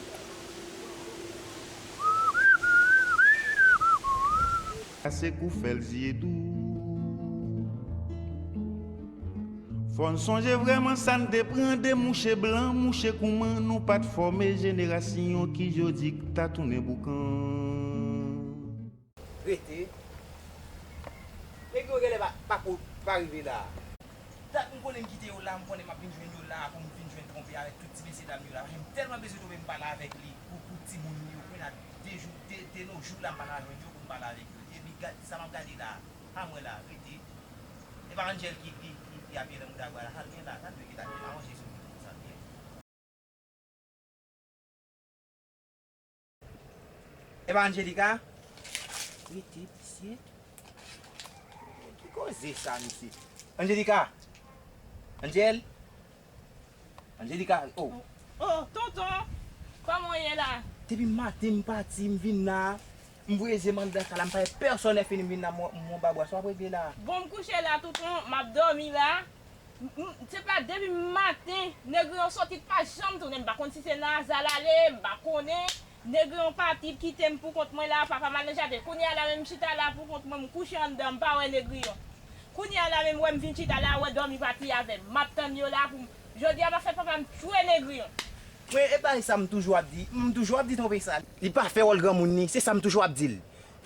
Kase kou fè l zye dou. Fò n sonje vrèman sa n te pran de mouche blan, mouche kouman nou pa t fòme jenerasyon ki jodi k ta tounen boukan. Rete. Nèg yo genlè pa, pa ko, pa rive la. Dat m konnen m kite yo la, m konnen m ap vin jwenn yo la, pou m vin jwenn twonpe avèk tout ti mesye dam yo la. Paske m tèlman bezwen twonpe m pale avèk li, pou, pou timoun li yo, kounye a de jou, de, de no jou la m pa ka jwenn yo pou m pale avèk yo. Epi gad sa m ap gade la, pa m wè la, rete. E pa Angel ki, ki, ki, ki ap ye nan mouda bwa la, sa l gen la, sa l dwe gen, sa l dwe aranje sou li konsa byen. Epa Angelica? Rete, mesye. Ki koze sa, mesye? Angelica! Angel! Anjelika, oh. Oh, tonton, kòman w ye la? Depi maten m pati, m vin la. M voye zye m anndan kay la, m pa wè pèsòn lè fini m vin la, m wè w ba bwa. Sa w ap regle la? Bon, m kouche la, tonton, m ap dòmi la. M, m, se pa depi maten, Negriyon soti, l pa janm tounen. M pa konn si se nan aza l ale, m pa konnen. Negriyon pati, l kite m pou kont mwen la, papa m al nan jaden. Kounye a la menm, m chita la pou kont mwen, m kouche anndan, m pa wè Negriyon. Kounye a la menm, wè m vin chita la, wè dòmi pati avè m. M ap tann yo la pou m. Jodi a, m ap fè papa m tchwe Negriyon. Mwen, e bagay sa m toujou ap di, m toujou ap di tonbe sa. Li pa fè wòl granmoun li, se sa m toujou ap di l.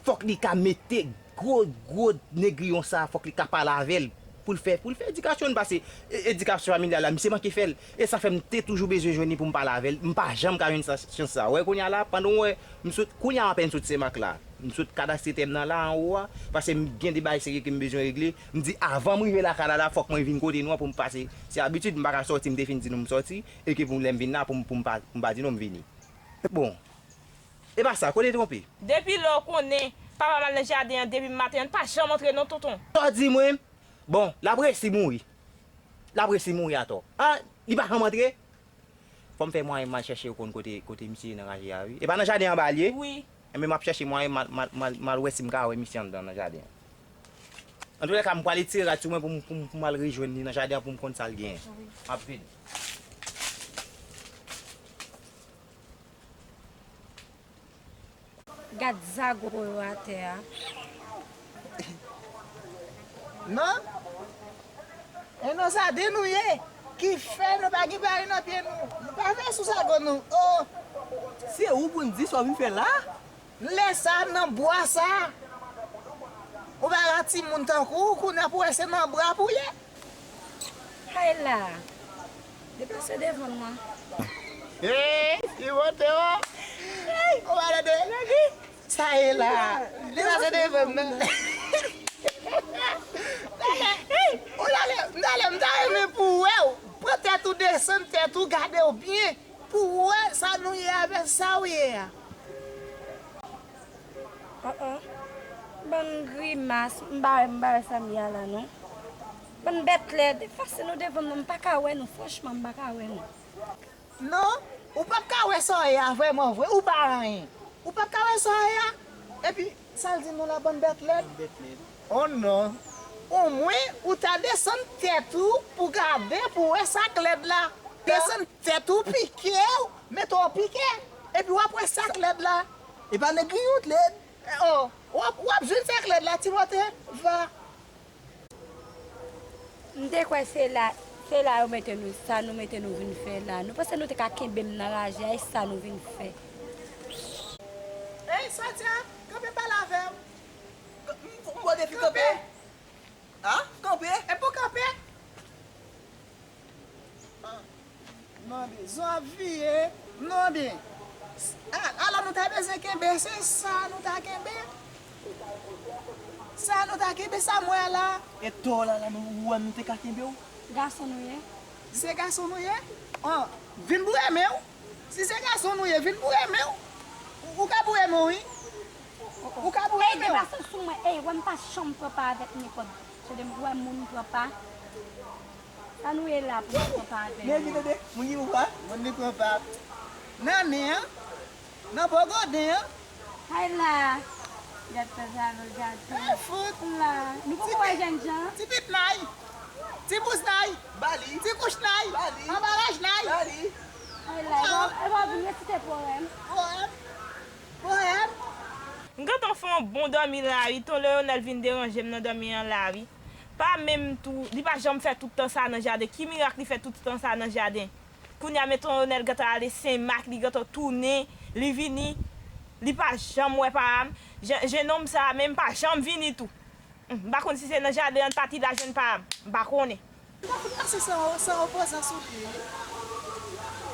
Fòk li ka mete gwo, gwo Negriyon sa, fòk li ka pale avè l. Pou l fè, pou l fè edikasyon l, paske e- edikasyon familyal la, misye manke fè l. E sa fè m te toujou bezwen jwenn li pou m pale avè l. M pa janm ka jwenn sa, chans sa. Wè, kounye a la, pandan w wè, m sot, kounye a m apèn sot Senmak la. M sot kadastre tè m nan la, anwo a, paske m gen de bagay serye ke m bezwen regle. M di, avan m rive lakay la, la, fòk mwen vin kote nou an pou m pase. Se abitid, m pa ka sòti, m te fin di nou m sòti, e ke pou lè m vin la, pou m, pou m pa, pou m pa di nou m vini. Bon, e pa sa, kote twonpe? Depi lè w konnen, papa m al nan jaden an, depi maten an, l pa janm antre non, tonton. Sa w di mwen? Bon, l ap resi mouri. L ap resi mouri atò. A, li pa janm antre? Fò m fè mwayen m al chèche w konn kote, kote misye ye nan raje a, wi. E pa nan jaden anba l ye? Wi. Enben, m ap chèche mwayen m al, m al, m al, m al wè si m ka wè misye anndan nan jaden an. Antoulèka, m pral etire rad sou mwen pou m, pou m, pou m al rejwenn li nan jaden an pou m konn sa l genyen. Wi. M ap vini. Gad zago yo atè a. Non? E nan jaden nou ye, ki fè nou pa gen bagay nan pye nou. Nou pa fè sou zago nou. Oh! Se ou pou n di sa w vin fè la? Lè sa nan bwa sa. Ou pa ka timoun tankou w, kounye a pou wè se nan bwa pou w ye. Hay la! Deplase devan m nan. Hey, ki bote w! Ou pa tande? Sa ye la. Deplase devan m nan. Ou tande? M tande, m ta renmen pou wè w. Pran tèt ou, desann tèt ou, gade w byen. Pou wè sa nou ye avè sa w ye a. Oh oh. Bann grimas, m pa wè, m pa wè sa m ye a la non. Bann bèt lèd, efase nou devan m non, m pa ka wè nou, franchman, m pa ka wè nou. Non, ou p ap ka wè sa w ye a vrèman vre, ou pa anyen. Ou p ap ka wè sa w ye a. Epi, sa l di nou la, bann bèt lèd? Oh non. Omwen, ou ta desann tèt ou pou gade, pou wè sa k lèd la. Desann tèt ou, pike w, mete w pike. Epi w ap wè sa k lèd la. E pa Negriyon t lèd. Oh, w ap, w ap jwenn sa k lèd la, Timote. Va. M te kwè se la, se la yo mete nou, sa nou mete nou vin fè la. Nou panse nou te ka kenbe m nan raje a, e sa nou vin fè. Ey, Satya, kanpe pale avè m. M, m ba w defi kanpe. A, kanpe. E pou kanpe? Ah, non, ben, zon ap vire. Non, ben. Ah, alò nou ta bezwen kenbe, se sa nou ta kenbe. Sa nou ta kenbe, sa m wè la. E to la, la, nou, ou wè nou te ka kenbe w? Gason nou ye? Se gason nou ye? An, vin boure men w. Si se gason nou ye, vin boure men w. Ou, ou ka boure men w, wi. Ou ka boure men w. Ey, deplase w sou mwen. Ey, wè m pa janm pran pa avèk nenpòt. Se de m wè moun pran pa. Sa nou ye la pou nou pran pa avè nou? Men vin tande, moun ki pran pa. Moun ki pran pa. Nan men an, nan pogoden an. Hay la. Gad sa, sa nou gade. Ay, fout. La. Nou poko wè jènjan. Ti pit nay. Ti bouz nay. Bali. Ti kouch nay. Bali. Anbaraj nay. Bali. Hay la. E pa, e pa w vin resite powèm. Powèm. Powèm. M gentan fè yon bon dòmi la wi, ton Leonel vin deranje m nan dòmi an la wi. Pa menm tou, li pa janm fè tout tan sa nan jaden. Ki mirak li fè tout tan sa nan jaden? Kounye a men ton Leonel gentan ale Senmak, li gentan tounen, li vini, li pa janm wè pa m. Jennonm sa a menm pa janm vini tou. M pa konn si se nan jaden an l pati la jwenn pa m. M pa konnen. Ou pa fout pase san, san opozan sou li.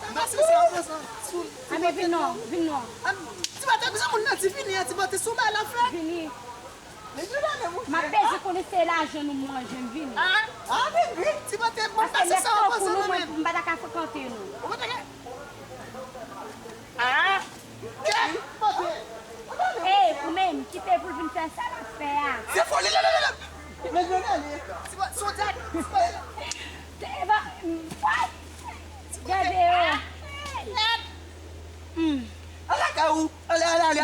Pa pase san opozan sou li. Anben vin non, vin non. An, Timote, bizon moun nan di vini an, Timote, sou bay la fè. Vini. Men vin la, men mouche. M ap bezwen konnen se lajan nou manje m vini. Ah, ah, vin, vin, Timote, mwen pase san opozan nan men. Paske nèg tankou nou, mwen, m pa ta ka frekante nou. Ou pa ta ka. Ah. Ey, ou menm, kite l pou l vin fè sa l ap fè a. Se foli, lè, lè, lè, lè. Men, men, men, men. Ti bò, son djak. Te va, what?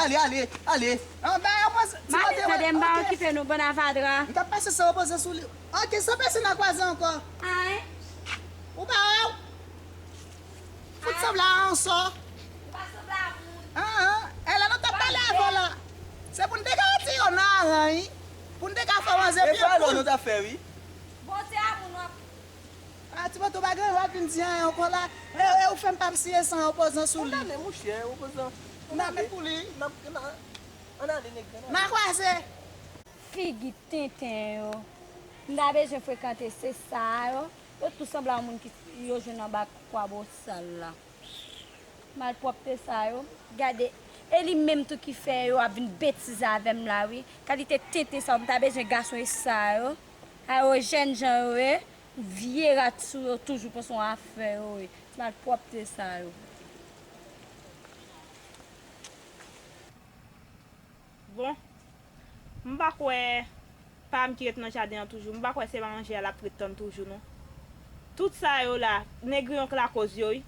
Ale, ale, ale. An, ba, an, mwen, ti Male, tande, m pa okipe nou, bann avadra. M t ap pase san opozan sou li. Ok, san pèse nan kwaze ankò. Ay. Ou pa wè w? Fout sanble a yon sò. Ou pa sanble a moun. An, an. E lè nou t ap pale avè w la, se pou n te ka retire w nan aran, wi. Pou n te ka fè w anze byen pou nou. E pa lò nou t ap fè, wi. Bon, se a moun w ap A, Timote, ou pa gen dwa vin di anyen ankò la. E, e, ou fè m p ap siye san opozan sou li. Ann ale, monchè, opozan. N a met pou li. N a, n a, ann ale, nèg, ann ale. N a kwaze. Figi tenten yo. M ta bezwen frekante se sa yo. Yo tou sanble a moun ki yo jwenn anba kwa bosal la. Malpwòpte sa yo. Gade, e li menm tou ki fè yo ap vin betize avè m la, wi. Kalite tenten sa yo, m ta bezwen gason e sa yo. A yo jènjan yo ye. Vye rat sou yo toujou panse yon afè yo ye. Ti malpwòpte sa yo. Bon, m pa kwè pa m ki ret nan jaden an toujou. M pa kwè se manjè a l ap ret tann toujou, non. Tout sa yo la, Negriyon k lakoz yo, wi.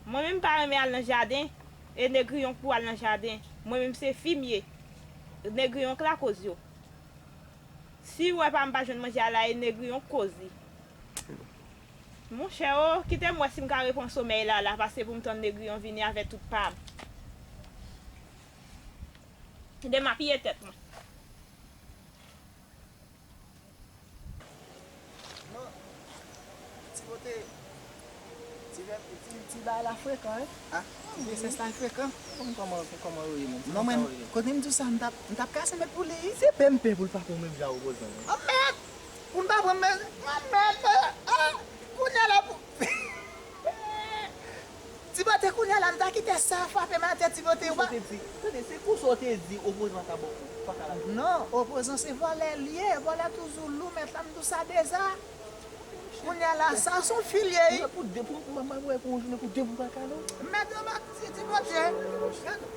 Mwen menm m pa renmen al nan jaden, e Negriyon k pou al nan jaden. Mwen menm se fi m ye. Negriyon k lakoz yo. Si w wè pa m pa jwenn manje a la, e Negriyon k koz li. Monchè o, kite m wè si m ka repran somèy la la, pase pou m tann Negriyon vini avè tout pa m. Kite m apiye tèt mwen. Non. Ti Bote, ti vè, ti, ti bagay la frekan, wi. Ah, ti vè sès la frekan. Kòman, kòman, kòman yo ye menm? Non, mwen, kote m di w sa, m t ap, m t ap kase mèt pou li, wi. Se P M P pou l pa pran menm jan opozan, non. An mèt! Pou n pa pran menm, an mèt! Ah! Kounye a la pou Ti Bote, kounye a la, m ta kite sa frape m atè, Ti Bote, ou pa. Ti Bote di, tande, se konsa w te di opozan ta bon, pa ka la. Non, opozan se vòlè l ye, vòlè toujou lou, mèt la, m di w sa deja. Kounye a la, sa se yon fil ye, wi. Pou de, pou, pou, mwen, mwen, pou yon jounen, pou de pou pa ka, non. Mèt yo bat Ti, Ti Bote.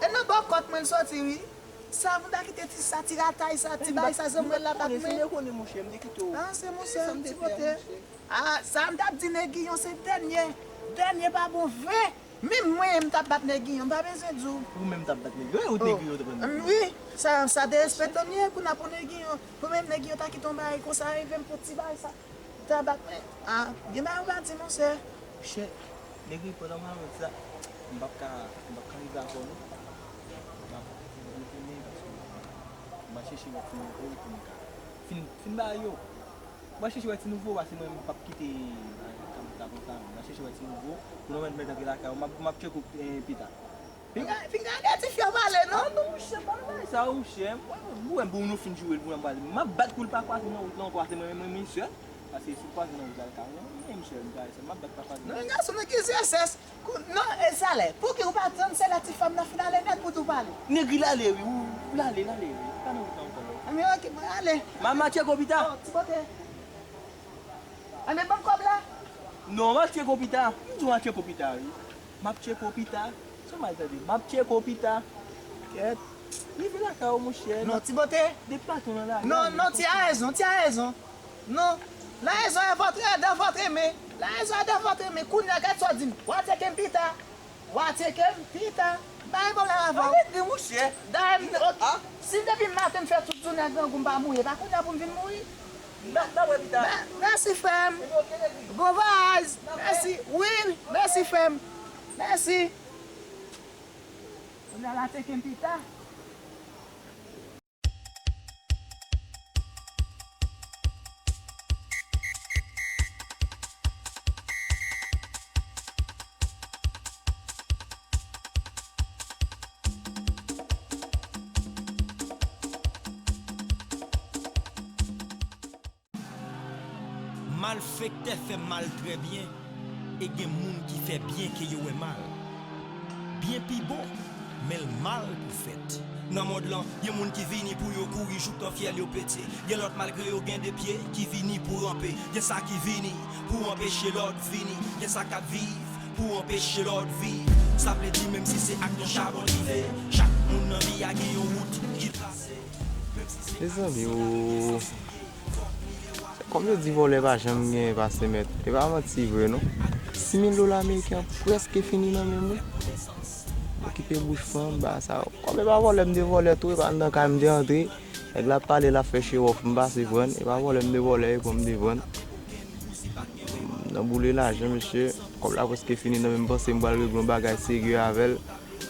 E nan bòkòt mwen l soti, wi. Sa, m ta kite ti, sa, ti ratay sa, ti bagay sa, janm wè l la bat mwen. Se mwen konnen, monchè, m te kite w. Ah, se monchè, Ti Bote. Ah, sa m t ap di Negriyon se dènye. Dènye pa bon vre. Menm mwen, m t ap bat Negriyon, m pa bezwen di w. Ou menm t ap bat Negriyon, e ou Negriyon te pran Negriyon? Wi, sa, sa derespektan m ye, kounye a pou Negriyon. Pou menm Negriyon ta kite yon bagay konsa rive m pou ti bagay sa. M ta bat mwen. Ah, gen bagay ou pa di, monchè. Monchè, Negriyon, pandan m avè w sa, m p ap ka, m p ap ka rive avè w, non. M ap, m ap retounen paske m ap chèche yon ti nouvo pou m ka fin, fin ba yo. Mwen chèche wè ti nouvo, paske mwen m p ap kite, eh, kay la konsa. Mwen chèche wè ti nouvo, pou nou mèt, mèt antre lakay ou. M ap, m ap tcheke w, eh, pita. Fin, fin gade ti fi a pale, non? Ah, non, monchè, pa nan bagay sa, monchè. Mwen, mwen, mwen, bon, nou fin joure l, pou mwen pale. M ap bat pou l pa kwaze nan wout la ankò, paske mwen, mwen, mwen, sèl. Paske si l kwaze nan wout la, l ka, mwen, mwen, sèl, m ka, m ap bat pa kwaze nan wout. Non, gason, nan ki zye sès? Kou-, non, e sa lè. Pouki ou pa tann se lè ti fanm nan fin ale nèt pou tou pale? Negri l ale wi, ou, l ale, l ale wi. Pa nan wout la ankò non. Anben, ok, mwen ale. Mama Tcheko pita. Oh, Ti Bote. Anben, ban m kòb la. Non, m ap tcheko pita. M di w m ap tcheko pita wi. M ap tcheko pita. Se mal tande. M ap tcheko pita. Kèt. Rive lakay ou, monchè. Non, Ti Bote. De paton nan la. Non, non, ti a rezon, ti a rezon. Non. La raison est votre, dans votre main. La raison est dans votre main. Kounye a, gad sa w di m. W a tcheke m pita. W a tcheke m pita. M pa gen pwoblèm avè w. Arete, monchè. Dayè, m, ok. Si depi maten m fè tout jounen ak grangou m pa mouri, e pa kounye a pou m vin mouri. N ap, n ap wè pita. Mè-, mèsi, frè m. Bon voyage. Mèsi. Wi, mèsi, frè m. Mèsi. Kounye a, la tcheke m pita. Malfektè fè mal trè byen, e gen moun ki fè byen ke yo wè mal. Byen pi bon, men l mal pou fèt. Nan mond lan, gen moun ki vini pou yo kouri jouk nan fyèl yo pete. Gen lòt, malgre yo gen de pye, ki vini pou ranpe. Gen sa ki vini pou anpeche lòt vini. Gen sa k ap viv pou anpeche lòt viv. Sa vle di, menm si se ak yon chabon l rive, chak moun nan vi a gen yon wout ki trase. Mezanmi o, kòm yo di vòlè pa janm gen pase mèt, e pa manti vre non. Sis mil dola ameriken an prèske fini nan men m wi. Okipe bouch fanm, ba sa. Kòm e pa vòlè m te vòlè tou, e pa anndan kay m te antre. Nèg la ap pale, l ap fè show off, m pase pran. E pa vòlè m te vòlè, e pran m te pran. Nan boule lajan, mesye. Kòb la prèske fini nan men m, m panse m pral regle yon bagay serye avè l.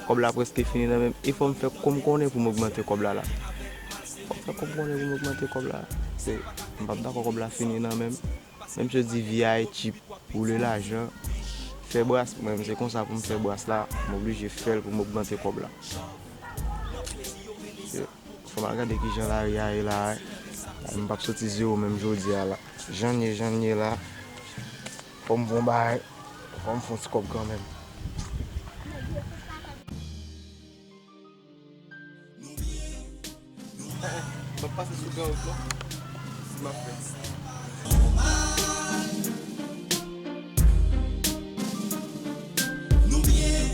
Kòb la prèske fini nan men m. E fò m fè kòm konnen pou m ogmante kòb la la. Fò m fè kòm konnen pou m ogmante kòb la. Se, m p ap dakò kòb la fini nan men m. Menm si yo di vi a e tchip, boule lajan, fè bras, mwen menm se konsa pou m fè bras la, m oblije fè l pou m ogmante kòb la. Fò m al gade kijan lari a ye la, m p ap soti zewo menm jodi a la. Jan n ye, jan n ye la, fò m fè yon bagay, fò m fè yon ti kòb kanmenm. M ap pase sou gran wout la. Si m ap fè. Nou byen,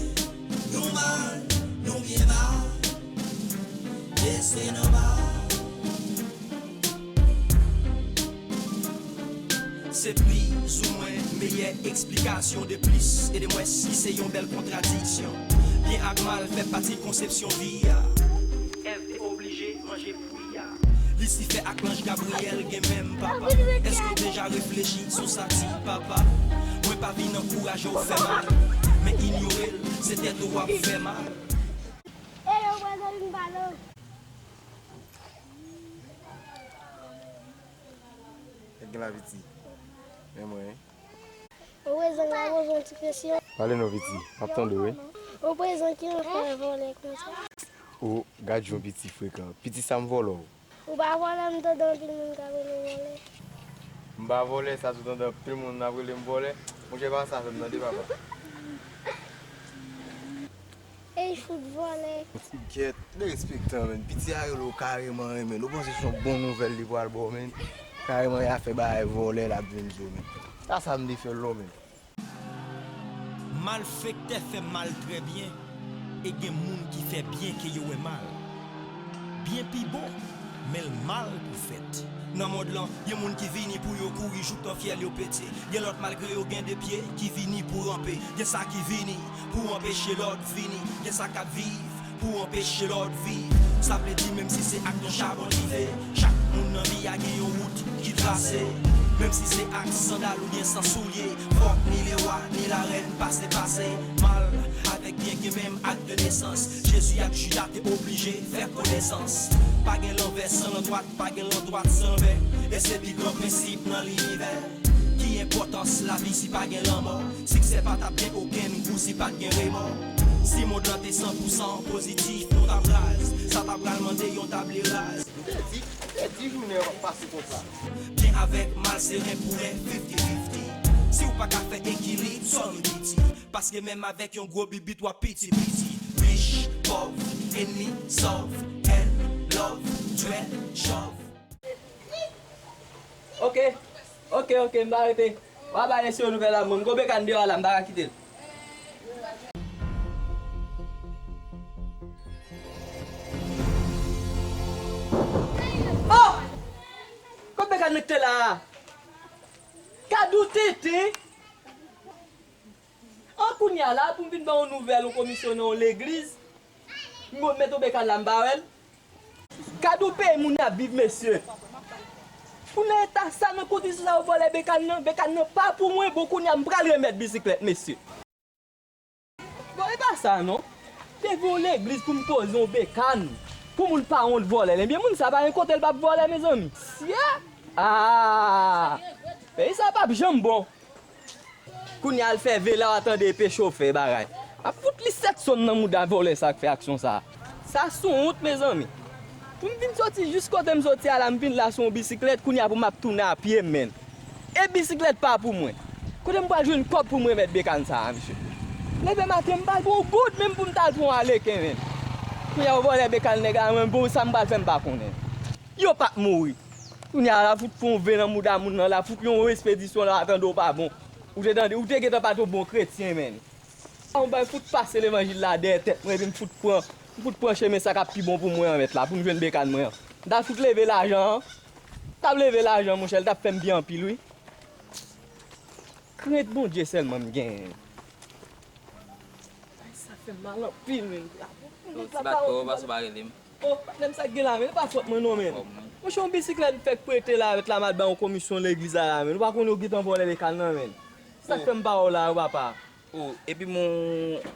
nou mal, nou byen mal. E se nòmal. Se plizoumwen meyè eksplikasyon de plis e de mwens ki se yon bèl kontradiksyon. Byen ak mal fè pati konsepsyon vi a. Èv te oblije manje fwi a. Lisifè ak lanj Gabriyèl gen menm papa. Èske w deja reflechi sou sa, ti papa? Mwen pa vin ankouraje w fè mal, men inyore l, se tèt ou w ap fè mal. Ey, yo, bwè zanmi m pale w. Nèg gen la piti. Men mwen. Oprezan, m ap poze yon ti kesyon. Pale non, piti. M ap tande w, wi. Oprezan, ki jan w fè vòlè konsa? O, gad jan piti frekan. Piti, sa m vòlè w? Ou pa vòlè, m tande anpil moun k ap rele w vòlè. M pa vòlè, sa tou tande anpil moun ap rele m vòlè. Monchè, pa sa fè m tande, papa. Ey, fout vòlè. Gyèt, derespektan, menn. Piti a rele w kareman, menn. Ou panse se yon bon nouvèl li pral ba w, menn. Kareman, y a fè bagay vòlè, l ap vin di w, menn. A sa m te fè l, non, menn. Malfektè fè mal trè byen, e gen moun ki fè byen ke yo wè mal. Byen pi bon, men l mal pou fèt. Nan mond lan, gen moun ki vini pou yo kouri jouk tan fyèl yo pete. Gen lòt, malgre yo gen de pye, ki vini pou ranpe. Gen sa ki vini pou anpeche lòt vini. Gen sa k ap viv pou anpeche lòt viv. Sa vle di, menm si se ak yon chabon live, chak moun nan vi a gen yon wout ki trase. Menm si se ak sandal oubyen san soulye, fòk ni lewa, ni larèn pase, pase. Mal avèk byen gen menm ak de nesans. Jezi ak Jida te oblije fè konesans. Pa gen lanvè san landwat, pa gen landwat san lanvè. E se pi gran prensip nan linivè. Ki enpòtans lavi si pa gen lanmò? Siksè pa t ap gen okenn gou si pa t gen remò. Si mond lan te san pou san pozitif, nou t ap raz. Sa ta pral mande yon table raz. M te di, m te di jounen an p ap pase konsa. Byen avèk mal se ren pou ren, fifty fifty. Si w pa ka fè ekilib, sòl ou piti. Paske menm avèk yon gwo bibit, w ap piti piti. Rich, pòv, enmi, sòv, hèn, lòv, dwèt, chòv. Ok, ok, ok, m pa rete. W a bay mesye yo nouvèl la, mwen. M gon bekann deyò a la, m pa ka kite l. Oh! Kot bekann nan ki te la a? Kadou tenten! An kounye a la, pou m vin ba w yon nouvèl, yon komisyon nan yon legliz, m gon met yon bekann la, m pa wè l. Gad yon peyi moun ap viv, mesye. Pou nan eta sa, nan kondisyon sa, yo vòlè bekann nan. Bekann nan pa pou mwen, bon, kounye a, m pral remèt bisiklèt, mesye. Bon, e pa sa, non. Te gen yon legliz pou m poze yon bekann, pou moun pa wont vòlè l. Ebyen, moun sa pa gen kote l p ap vòlè, mezanmi. Sye! Ah! Peyi sa p ap janm bon. Kounye a l fè vela, w a tande epe chofè bagay. M ap fout li sèt sonn nan mouda vòlè sa k fè aksyon sa a. Sa sou wont, mezanmi. Pou m vin soti jis kote m soti a la, m vin la sou yon bisiklèt, kounye a pou m ap tounen a pye m, menn. E bisiklèt pa pou mwen. Kote m pral jwenn kòb pou m remèt bekann sa a, mesye? Leve maten, m pa gen yon goud menm pou m t al pran yon aleken, menn. Kounye a yo vòlè bekann nèg la, mwen, bon, sa m pral fè, m pa konnen. Yo p ap mouri. Kounye a la fout fè yon ve nan mouda moun nan la, fout yon espedisyon la, tande w pa bon. Ou te tande, ou te gentan pa t yon bon kretyen, menn. Yon bay fout pase levanjil la dèyè tèt mwen, epi m fout pran, m fout pran chemen sa k ap pi bon pou mwen an, mèt la, pou m jwenn bekann mwen an. M ta fout leve lajan an. M t ap leve lajan, monchè, l t ap fè m byen anpil, wi. Krent Bondye sèlman m genyen. Sa fè m mal anpil, men. Yon ti bat kò, pa sou pa rele m. O, patnè m, sa k gen la, men, e pa fòt mwen non, men. Monchè, yon bisiklèt m fèk prete la, avèk la m al bay yon komisyon legliz la, la, men. Ou pa konnen yo gentan vòlè lekal nan, men. Sa k fè m pa wè w la, yo, papa. O, epi m wè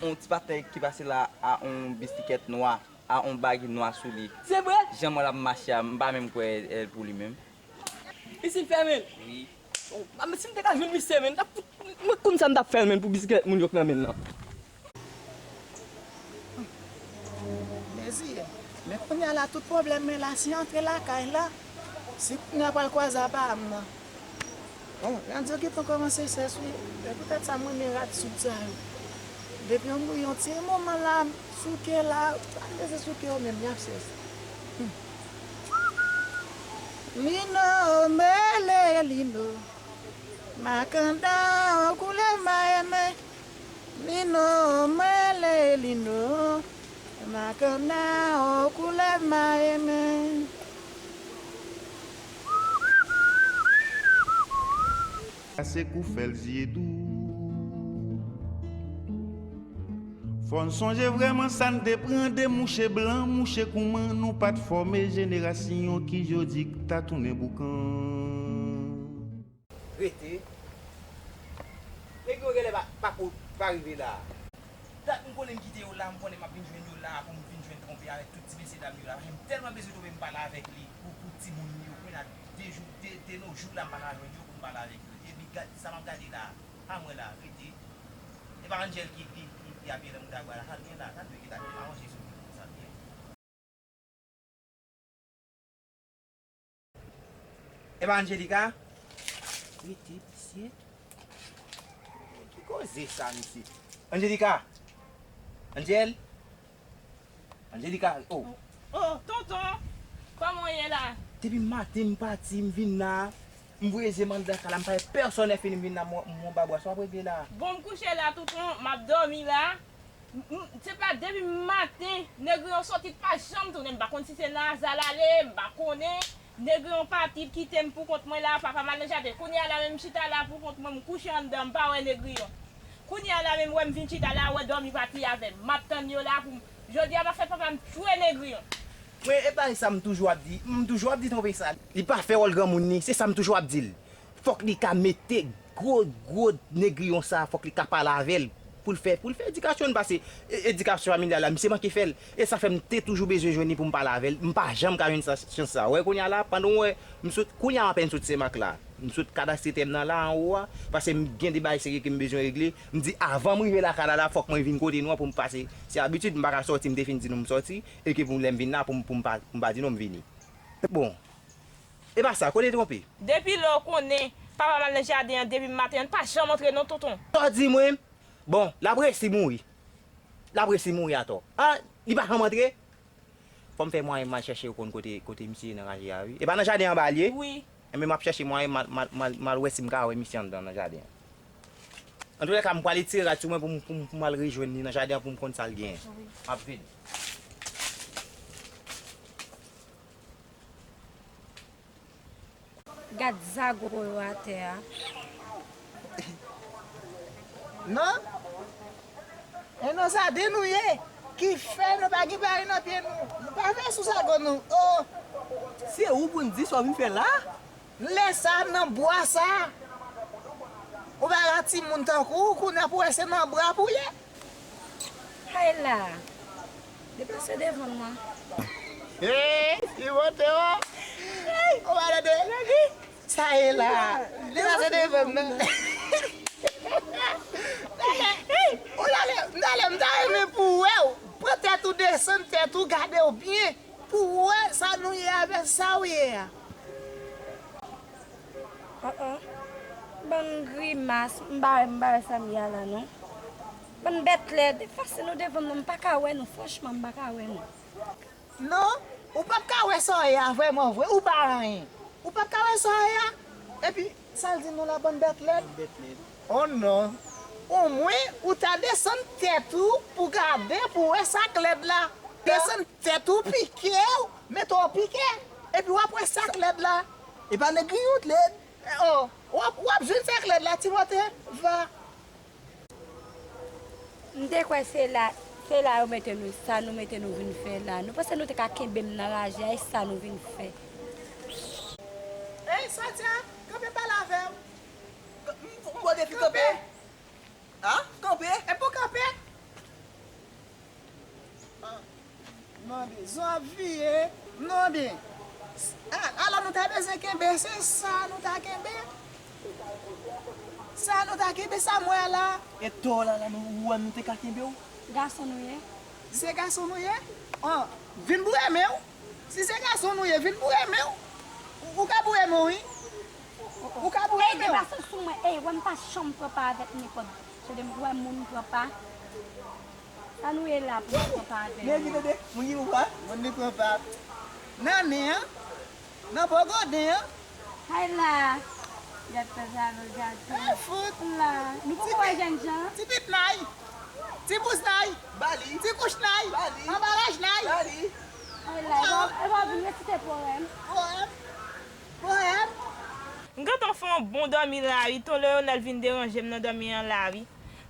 yon ti patnè ki pase la a yon bisiklèt nwa, a yon bagi nwa sou li. Se vre? Jan m wè l ap mache a, m pa menm kwè e pou li menm. Isit fèmen. Wi. O, a, men si m te ka jwenn misye, men, m t ap fout, mwen konn sa m t ap fè, men, pou bisiklèt moun yo k nan men l lan. Mezire, men kounye a la, tout pwoblèm mwen la, si antre lakay la, si kounye a pral kwaze apa m nan. Bon, rad yo gentan kòmanse sèch, wi. E poutèt sa, m renmen rad soud sa yo. Depi yon, yon ti moman la, souke la, pa bezwen souke yo menm, y ap sèch. Lino, mele Lino. Makanda o koulèv ma renmen. Lino, mele Lino. Makanda o koulèv ma renmen. Pase kou fè l zye dou. Fò n sonje vrèman sa n te pran de mouche blan, mouche kouman nou pa t fòme jenerasyon ki jodi ta tounen boukan. Rete. Nèg yo genlè pa, pa ko, pa rive la. Dat m konnen m kite yo la, m konnen m ap vin jwenn yo la, pou m vin jwenn twonpe avèk tout ti mesye dam yo la. Paske m tèlman bezwen twonpe m pale avèk li pou, pou timoun li yo. Kounye a de jou, de, de no jou la m pa ka jwenn yo pou m pale avèk yo. Epi gad sa m ap gade la. Pa mwen la, rete. E pa Angel ki, ki, ki, ki apiye nan mouda bwa la. Sa l gen la, sa l dwe gentan aranje sou li konsa byen. E pa Angelica? Rete, mesye. Ki koze sa, mesye? Angelica! Angel! Angelica! Oh! Oh, tonton! Kòman w ye la? Depi maten m pati, m vin la. M voye zye m anndan kay la, m pa wè pèsonn lè fini m vin la, m, m anba bwa. Sa w ap regle la? Bon, m kouche la, tonton, m ap dòmi la. M, m, se pa depi maten, Negriyon soti, li pa janm tounen. M pa konn si se nan aza l ale, m pa konnen. Negriyon pati, li kite m pou kont mwen la, papa m al nan jaden. Kounye a la menm, m chita la pou kont mwen, m kouche anndan, m pa wè Negriyon. Kounye a la menm, wè m vin chita la, wè dòmi pati avè m. M ap tann yo la pou m, jodi a, m ap fè papa m tchwe Negriyon. Mwen, e bagay sa m toujou ap di, m toujou ap di tonbe sa. Li pa fè wòl granmoun li, se sa m toujou ap di l. Fòk li ka mete gwo, gwo Negriyon sa, fòk li ka pale avè l pou l fè, pou l fè edikasyon l, paske e, edikasyon familyal la, misye manke fè l. E sa fè m te toujou bezwen jwenn li pou m pale avè l. M pa janm ka jwenn sa, chans sa. Wè, kounye a la, pandan w wè, m sot, kounye a m apèn sot Senmak la. M sot kadastre tè m nan la, anwo a, paske m gen de bagay serye ke m bezwen regle. M di, avan m rive lakay la, la, fòk mwen vin kote nou an pou m pase. Se abitid, m pa ka sòti, m te fin di nou m sòti, e ke pou lè m vin la, pou m, pou m pa, pou m pa di nou m vini. Bon. E pa sa, kote twonpe? Depi lè w konnen, papa m al nan jaden an depi maten an, li pa janm antre non, tonton. Sa w di mwen? Bon, l ap resi mouri. L ap resi mouri atò. A, li pa janm antre? Fò m fè mwayen m al chèche yo konn kote, kote misye ye nan raje a, wi. E pa nan jaden anba l ye? Wi. Enben, m ap chèche mwayen m al, m al, m al, m al wè si m ka wè misye anndan nan jaden an. Antoulèka, m pral etire rad sou mwen pou m, pou m, pou m al rejwenn li nan jaden an pou m konn sa l genyen. Wi. M ap vini. Gad zago yo atè a. Non? E nan jaden nou ye, ki fè nou pa gen bagay nan pye nou. Nou pa fè sou zago nou. Oh! Se ou pou n di sa w vin fè la? Lè sa nan bwa sa. Ou pa ka timoun tankou w, kounye a pou wè se nan bra pou w ye. Hay la! Deplase devan m nan. Hey, li monte o. Ou pa tande? Sa ye la. Deplase devan m nan. Talè, ou talè, m talè, m ta renmen pou wè w. Pran tèt ou, desann tèt ou, gade w byen. Pou w wè sa nou ye avèk sa w ye a. Oh, oh. Bann grimas, m pa wè, m pa wè sa m ye a la non. Bann bèt lèd, efase nou devan m nan, m pa ka wè nou, franchman, m pa ka wè nou. Non, ou p ap ka wè sa w ye a vrèman vre, ou pa anyen. Ou p ap ka wè sa w ye a. Epi, sa l di nou la, bann bèt lèd? Bann bèt lèd. Oh non. Omwen, ou ta desann tèt ou pou gade, pou wè sa k lèd la. Desann tèt ou, pike w, mete w pike. Epi w ap wè sa k lèd la. E pa Negriyon t lèd. Oh, w ap, w ap jwenn sa k lèd la, Timote. Va. M te kwè se la, se la yo mete nou, sa nou mete nou vin fè la. Nou panse nou te ka kenbe m nan raje a, e sa nou vin fè. Ey, Satya, kanpe pale avè m. M, m mande fi kanpe. Ha? Kanpe? E pou kanpe? Ah. Mande, zon ap viye, non byen. A, alò nou ta bezwen kenbe, se sa nou ta kenbe. Sa nou ta kenbe, sa m wè la. E to la, la, nou, ou wè nou te ka kenbe w? Gason nou ye? Se gason nou ye? An, vin boure men w. Si se gason nou ye, vin boure men w. Ou, ou ka boure men w, wi. Ou ka boure men w. Ey, depase sou mwen. Ey, wè m pa janm pran pa avèk nenpòt. Tande m, wè moun pran pa. Sa nou ye la pou nou pran pa avè nou? Nèg li tande, moun ki pou pran. Moun li pran pa. Nan nen an, nan pogoden an. Ay la. Gad sa, sa nou gate. Ay, fout. La. Nou poko wè jènjan? Ti pitnay. Ti bouz nay. Bali. Ti kouch nay. Bali. Anbaraj nay. Bali. Ay la. E pa, e pa vin resite powèm. Powèm. Powèm. M gentan fè yon bon dòmi la wi. Ton Leyonèl vin deranje m nan dòmi an la wi.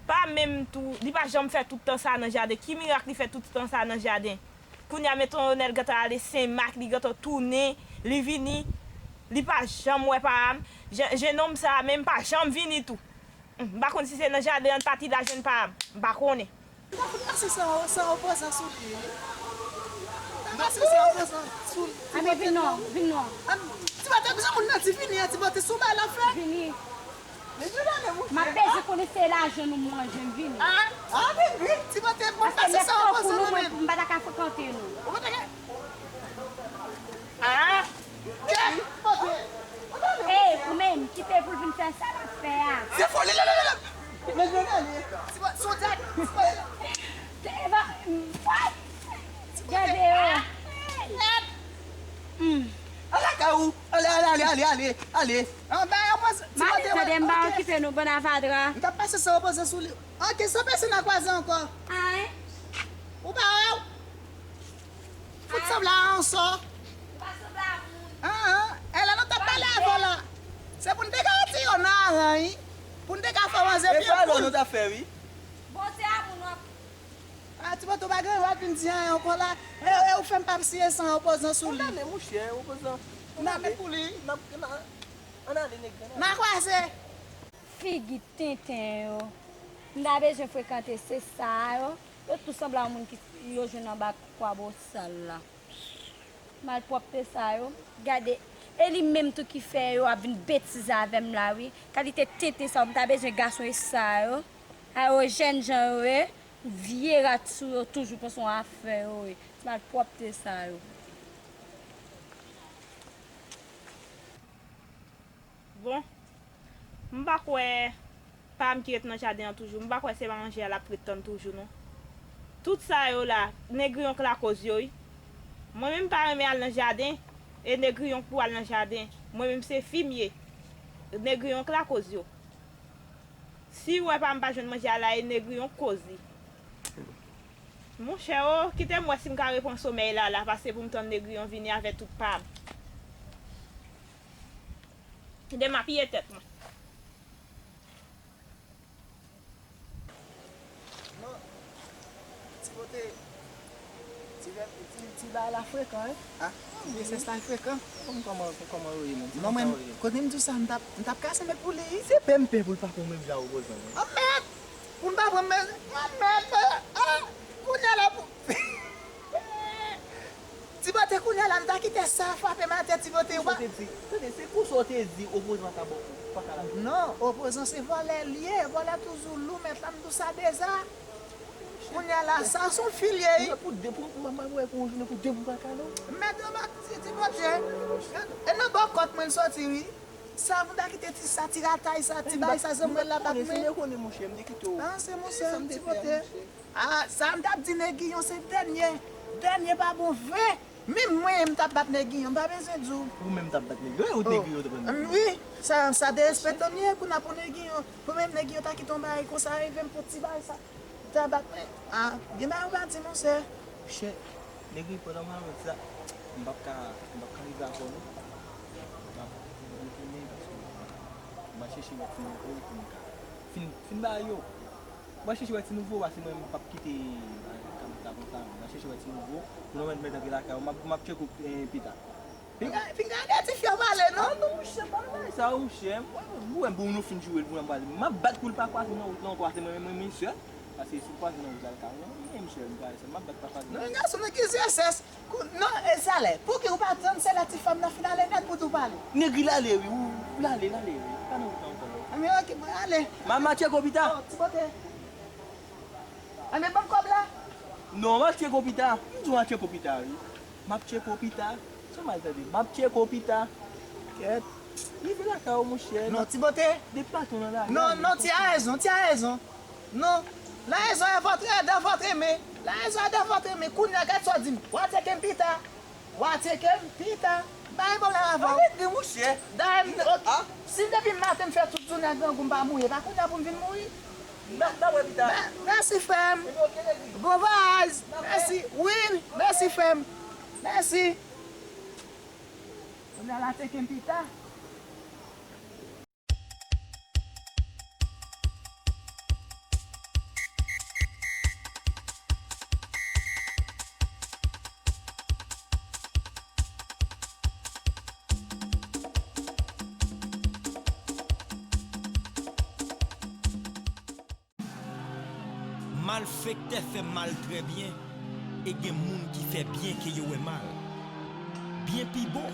Pa menm tou, li pa janm fè tout tan sa nan jaden. Ki mirak li fè tout tan sa nan jaden? Kounye a men Ton Leyonèl gentan ale Senmak, li gentan tounen, li vini, li pa janm wè pa m. Jennonm sa a menm pa janm vini tou. M pa konn si se nan jaden an pati la jwenn pa m. M pa konnen. M ta fout pase san, san opozan sou li wi. M ta pase san opozan sou li. Anben vin non, vin non. An, Timote, kousa moun nan ti fini an, Timote, sou bay l ap fè? Vini. Men vin ale mouche. M ap bezwen konnen se lajan nou manje m vini. Ah, ah, vin, vin. Timote, moun pase san opozan nan men. Paske lè tankou nou, mwen, m pa ta ka frekante nou. Ou pa ta ka. Ah. Ey, ou menm, kite pou l vin fè sa l ap fè a. Se foli, la, la, la, la. Men jwenn ale. Ti bò, son djak, ti bò. Te va, what? Gade yo. Hmm. Al lakay ou. Ale, ale, ale, ale, ale, ale. Anba, anba, ti bò, tande, m pa okipe nou, bann avadra. M t ap pase san opozan sou li. Ok, san pèsonn nan kwaze ankò. Ay. Ou pa wè w? Fout sanble a yon sò. Ou pa sanble a moun. An, an. E lè nou t ap pale avè w la, se pou n te ka retire w nan aran, wi. Pou n te ka fè w anze pye poul. E pa lò nou t ap fè, wi. Bondye a moun w ap. A, Timote, ou pa gen dwa vin di anyen ankò la. E, e ou fè m p ap siye san opozan sou li. Ann ale, monchè, opozan. Ann ale pou li. N ap, n a, ann ale, nèg, ann ale. N a kwaze. Figi tenten yo. M ta bezwen frekante se sa yo. Yo tou sanble a moun ki yo jwenn anba kwa bosal la. Malpwòpte sa yo. Gade, e li menm tou ki fè yo ap vin betize avè m la wi. Kalite tenten sa yo, m ta bezwen gason e sa yo. A yo jènjan yo ye. Vye rat sou yo toujou panse yon afè yo ye. Ti malpwòpte sa yo. Bon, m pa kwè pa m ki ret nan jaden an toujou. M pa kwè se pa manje a l ap ret tann toujou non. Tout sa yo la, Negriyon k lakoz yo wi. Mwen menm m pa renmen al nan jaden, e Negriyon k pou al nan jaden. Mwen menm se fi m ye. Negriyon k lakoz yo. Si w wè pa m pa jwenn manje a la, e Negriyon k koz li. Monchè o, kite m wè si m ka repran somèy la la, pase pou m tann Negriyon vini avè tout pa m. Kite m apiye tèt mwen. Non. Ti pote, ti vè, ti, ti bagay la frekan, wi. Ah, ti pyesès la frekan. Kòman, kòman, kòman yo ye menm? Non, mwen, kote m di w sa, m t ap, m t ap kase mèt pou li, wi. Se pè m pè pou l pa pran mwen vle opozan, wi. An mèt! Pou l pa pran mwen, an mèt! Ah! Kounye a la pou Ti pote kounye a la, m ta kite sa frape m atè, Ti pote, ou pa. Kisa w te di? Tande, se konsa w te di opozan ta ba w pa ka la. Non, opozan se vòlè l ye, vòlè toujou lou, mèt la m di w sa deja. Kounye a la, sa se yon fi l ye, wi. Pou de, pou, m, m, m wè pou yon jounen pou de pou pa ka non. Mèt yo ba Ti, Ti pote. E nan bò kòt mwen l soti, wi. Sa pou ta kite ti sa, ti ratay sa, ti bay sa, zanmwèl la bat mwen. An, se monchè, Ti pote. Ah, sa m t ap di Negriyon se dènye. Dènye pa bon vre. Menm mwen, m t ap bat Negriyon, m pa bezwen di w. Ou menm t ap bat Negriyon, ou Negriyon te pran Negriyon. Wi, sa, sa derespektan m ye, kounye a pou Negriyon. Pou menm Negriyon ta kite yon bagay konsa rive m pou ti bagay sa. Ou ta bat mwen. Ah, gen bagay ou pa di, monchè. Monchè, Negriyon pandan m avè w sa, m p ap ka, m p ap ka rive avè w non. M ap retounen paske m ap chèche lòt moun ankò wi pou m ka fin, fin bagay yo. Mwen chèche wè ti nouvo, paske mwen m p ap kite, eh, kanpita konsa. Mwen chèche wè ti nouvo, pou nou mèt, mèt antre lakay ou. M ap, m ap tcheke w, eh, pita. Fin gade, fin gade ti fi a pale, non? Ah, non, monchè, pa nan bagay sa, monchè. Mwen, mwen, bon, nou fin joure l, pou mwen pale. M ap bat pou l pa kwaze nan wout lan ankò, se mwen, mwen, mwen sèl. Paske si l kwaze nan wout la, l ka, non, men monchè, m pa, m ap bat pa kwaze. Non, gason nan ki zesès. Kou-, non, e Salè, pouki ou pa tann se lè ti fanm nan fin ale nèt pou di w pale? Nèg li ale wi, ou, ou l ale, l ale wi. Pa nan wout la ankò non. Anben, ok, mwen ale. Mama tcheko pita. Oh, ti bote. Anben, ban m kòb la. Non, m ap tcheko pita. M di w m ap tcheko pita wi. M ap tcheko pita. Se mal tande. M ap tcheko pita. Kèt. Rive lakay ou, monchè. Non, ti bote. Depi maten w nan lari. Non, non, ti a rezon, ti a rezon. Non. La raison est votre, dans votre main. La raison est dans votre main. Kounye a, gad sa w di m. W a tcheke m pita. W a tcheke m pita. M pa gen pwoblèm avè w. Arete, monchè. Dayè, m, ok. Si depi maten m fè tout jounen ak grangou m pa mouri, e pa kounye a pou m vin mouri. N a, n a wè pita. Mè-, mèsi, frè m. Bon vwayaj. Mèsi. Wi, mèsi, frè m. Mèsi. Kounye a, la tcheke m pita. Malfektè fè mal trè byen, e gen moun ki fè byen ke yo wè mal. Byen pi bon,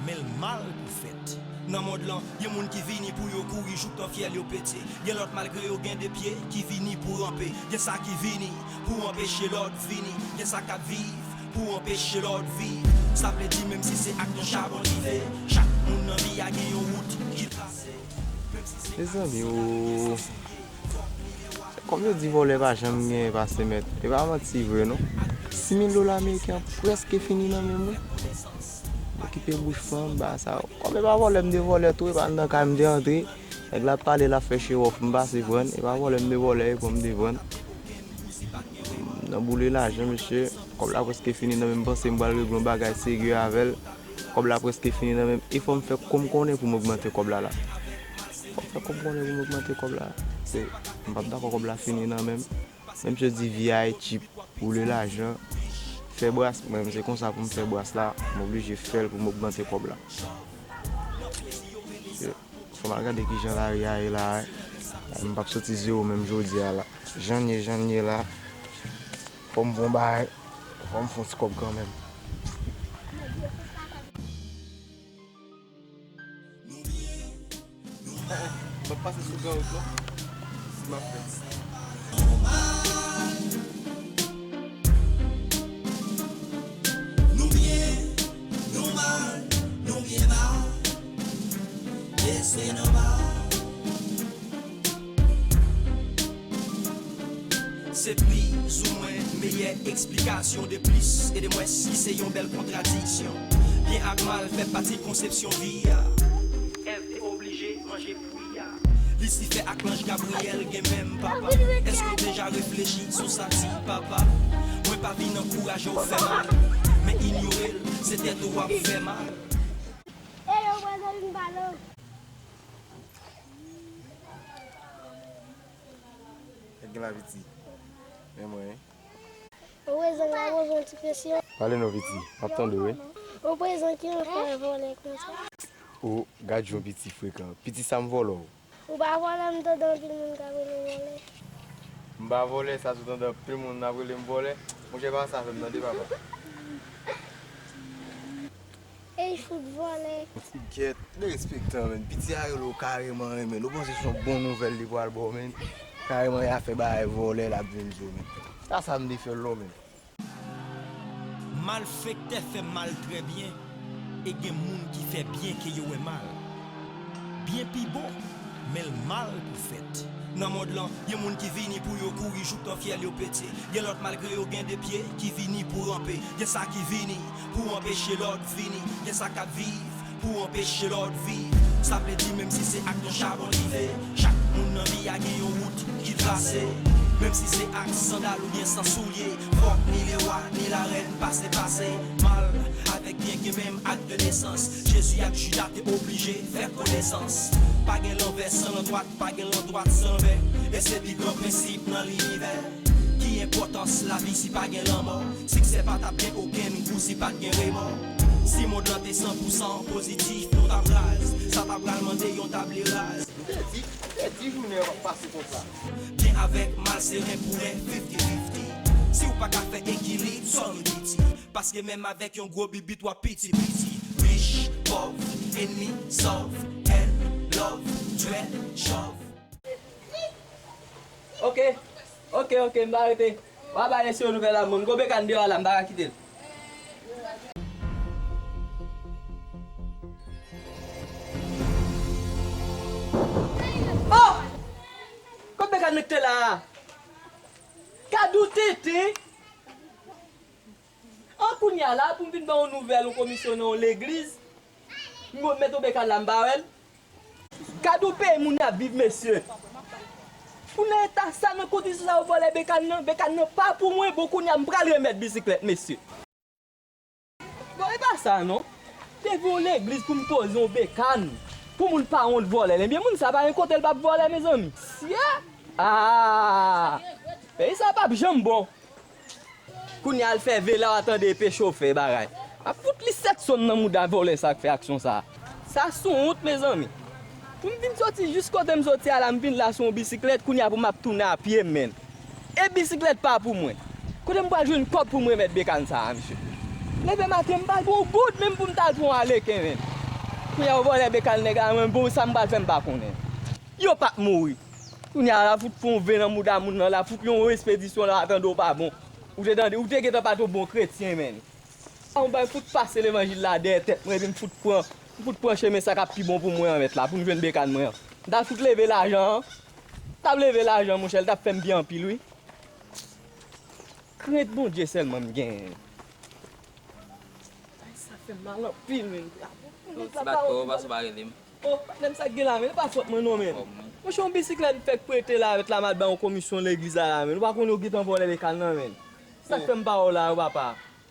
men l mal pou fèt. Nan mond lan, gen moun ki vini pou yo kouri jouk tan fyèl yo pete. Gen lòt, malgre yo gen de pye, ki vini pou ranpe. Gen sa ki vini pou anpeche lòt vini. Gen sa k ap viv pou anpeche lòt viv. Sa vle di, menm si se ak yon chabon l rive, chak moun nan vi a gen yon wout ki trase. Mezanmi, o, kòm yo di vòlè pa janm gen pase mèt, e pa manti vre non. Sis mil dola ameriken an prèske fini nan men mwen. Okipe bouch fanm, ba sa. Kòm e pa vòlè m te vòlè tou, e pa anndan kay m te antre. Nèg la ap pale, l ap fè show off, m pase pran. E pa vòlè m te vòlè, e pran m te pran. Nan boule lajan, mesye. Kòb la prèske fini nan men m, m panse m pral regle yon bagay serye avè l. Kòb la prèske fini nan men m, e fò m fè kòm konnen pou m ogmante kòb la la. Fò m fè kòm konnen pou m ogmante kòb la. Se, m p ap dakò kòb la fini nan men m. Men misye di vi a e cheap, boule lajan, fè bras, mwen menm se konsa pou m fè bras la, m oblije fè l pou m ogmante kòb la. Fò m al gade kijan lari a ye la, wi. M p ap soti zewo menm jodi a la. Jan n ye, jan n ye la. Fò m fè yon bagay, fò m fè yon ti kòb kanmenm. M ap pase sou gran wout la. Si m ap fè. Nou byen, nou mal, nou byen mal. E se nòmal. Se plizoumwen meyè eksplikasyon de plis e de mwens ki se yon bèl kontradiksyon. Byen ak mal fè pati konsepsyon vi a. Èv te oblije manje fwi a. Lisifè ak lanj Gabriyèl gen menm papa. Èske w deja reflechi sou sa ti papa? Mwen pa vin ankouraje w fè mal, men inyore l, se tèt ou w ap fè mal. Nèg gen la piti. Men mwen, wi. Ou prezan la poze yon ti kesyon. Pale non piti, m ap tande w wi. Ou prezan ki yon fè vòlè konsa. O, gad jan piti frekan. Piti sa m vòlè w. Ou pa vòlè, m tande anpil moun k ap rele w vòlè. M pa vòlè, sa sou tande anpil moun ap rele m vòlè. Monchè pa sa fè m tande papa. Ey fout vòlè. Kèt, derespektan, menn. Piti a rele w kareman, menn. Ou panse se yon bon nouvèl li pral ba w, menn. Kareman, y a fè bagay vòlè, l ap vin di w, menn. Sa, sa m te fè l, non, menn. Malfektè fè mal trè byen, e gen moun ki fè byen ke yo wè mal. Byen pi bon, men l mal pou fèt. Nan mond lan, gen moun ki vini pou yo kouri jouk tan fyèl yo pete. Gen lòt, malgre yo gen de pye, ki vini pou ranpe. Gen sa ki vini pou anpeche lòt vini. Gen sa k ap viv pou anpeche lòt viv. Sa vle di, menm si se ak yon chabon rive, chak moun nan vi a gen yon wout ki trase. Menm si se ak sandal oubyen san soulye, fòk ni lewa, ni larèn pase, pase. Mal ak Byenke menm ak de nesans, Jezi ak Jida te oblije fè konesans. Pa gen lanvè san landwat, pa gen landwat san lanvè. E se pi gran prensip nan linivè. Ki enpòtans lavi si pa gen lanmò? Siksè pa t ap gen okenn gou si pa t gen remò. Si mond lan te san pou san pozitif, nou t ap raz. Sa ta pral mande yon table raz. M te di, m te di jounen an p ap pase konsa. Byen avèk mal se ren pou ren, fifty fifty. Si w pa ka fè ekilib, sòri piti. Paske menm avèk yon gwo bibit w ap piti piti. Rich, pòv, enmi, sòv, hèn, love, dwèl, chòv. Ok, ok, ok, m pa rete. W a ba mesye yo nouvèl la, mwen. M gon bekan deyò la, m pa ka kite l. Oh! Kot bekan m te la a? Kadou tenten! An kounye a la, pou m vin ba w yon nouvèl, yon komisyon nan yon legliz, m met yon bekan la, m pa wè l. Gad yon peyi moun ap viv, mesye. Pou nan eta sa, nan kondisyon sa, yo vòlè bekan nan. Bekan nan pa pou mwen, bon, kounye a, m pral remèt bisiklèt, mesye. Bon, e pa sa, non. Te vin yon legliz pou m poze yon bekan, pou moun pa wont vòlè l. Ebyen, moun sa pa gen kote l p ap vòlè, mezanmi. Sye! Ah! Peyi sa p ap janm bon. Kounye a al fè vela, w a tande epe chofè bagay. Ap fout li sèt sonn nan mouda vòlè sa k fè aksyon sa. Sa sou wont, mezanmi. Pou m vin soti jis kote m soti a la, m vin la sou yon bisiklèt, kounye a pou m ap tounen a pye m, menn. E bisiklèt pa pou mwen. Kote m pral jwenn kòb pou m remèt bekan sa a, mesye? Leve maten, m pa gen yon goud menm pou m t al pran yon aleken, menn. Kounye a yo vòlè bekan nèg la, mwen, bon, sa m pral fè, m pa konnen. Yo p ap mouri. Kounye a la fout fè yon ven nan mouda moun nan la, fout yon espedisyon la, tande w pa bon. Ou te tande, ou te gentan pa t yon bon kretyen, menn. Yon bay fout pase levanjil la dèyè tèt mwen, epi m fout pran, m fout pran chemen sa k ap pi bon pou mwen an, mèt la, pou m jwenn bekan mwen an. M t ap fout leve lajan an. M t ap leve lajan, monchè, l t ap fè m byen anpil, wi. Krent Bondye sèlman m genyen. Ay, sa fè m mal anpil, menn. Ti bat kò, pa sou pa rele m. Oh, patnè m, sa k gen la, menn? E pa fòt mwen non, menn. Monchè, yon bisiklèt m fèk prete la, avèk la m al bay yon komisyon legliz la, la, menn. Ou pa konnen yo gentan vòlè bekan nan, menn. Sa k fè m pa wè w la yo, papa?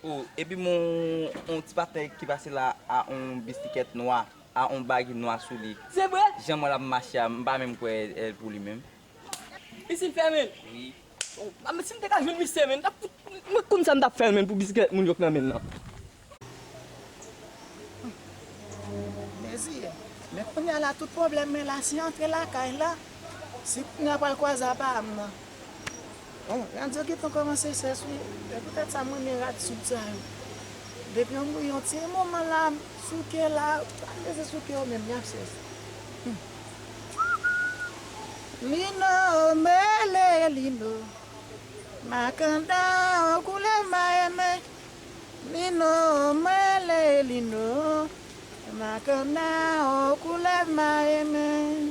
Oh, epi m wè yon ti patnè ki pase la a yon bisiklèt nwa, a yon bagi nwa sou li. Se vre? Jan m wè l ap mache a, m pa menm kwè l pou li menm. Isit fèmen? Wi. Oh, a, men si m te ka jwenn misye, menn, m t ap fout, mwen konn sa m t ap fè, menn, pou bisiklèt moun yo k nan men l lan. Mezi, men kounye a la, tout pwoblèm men la, si antre lakay la, si kounye a pral kwaze apa a m nan. Bon, radyo gentan kòmanse sèch, wi. E poutèt sa m renmen rad soud sa yo. Depi yon, yon ti moman la, souke la, pa bezwen souke yo menm, y ap sèch. Hmm. Lino, mele Lino. Makanda, o koulèv ma renmen. Lino, mele Lino. Makanda, o koulèv ma renmen.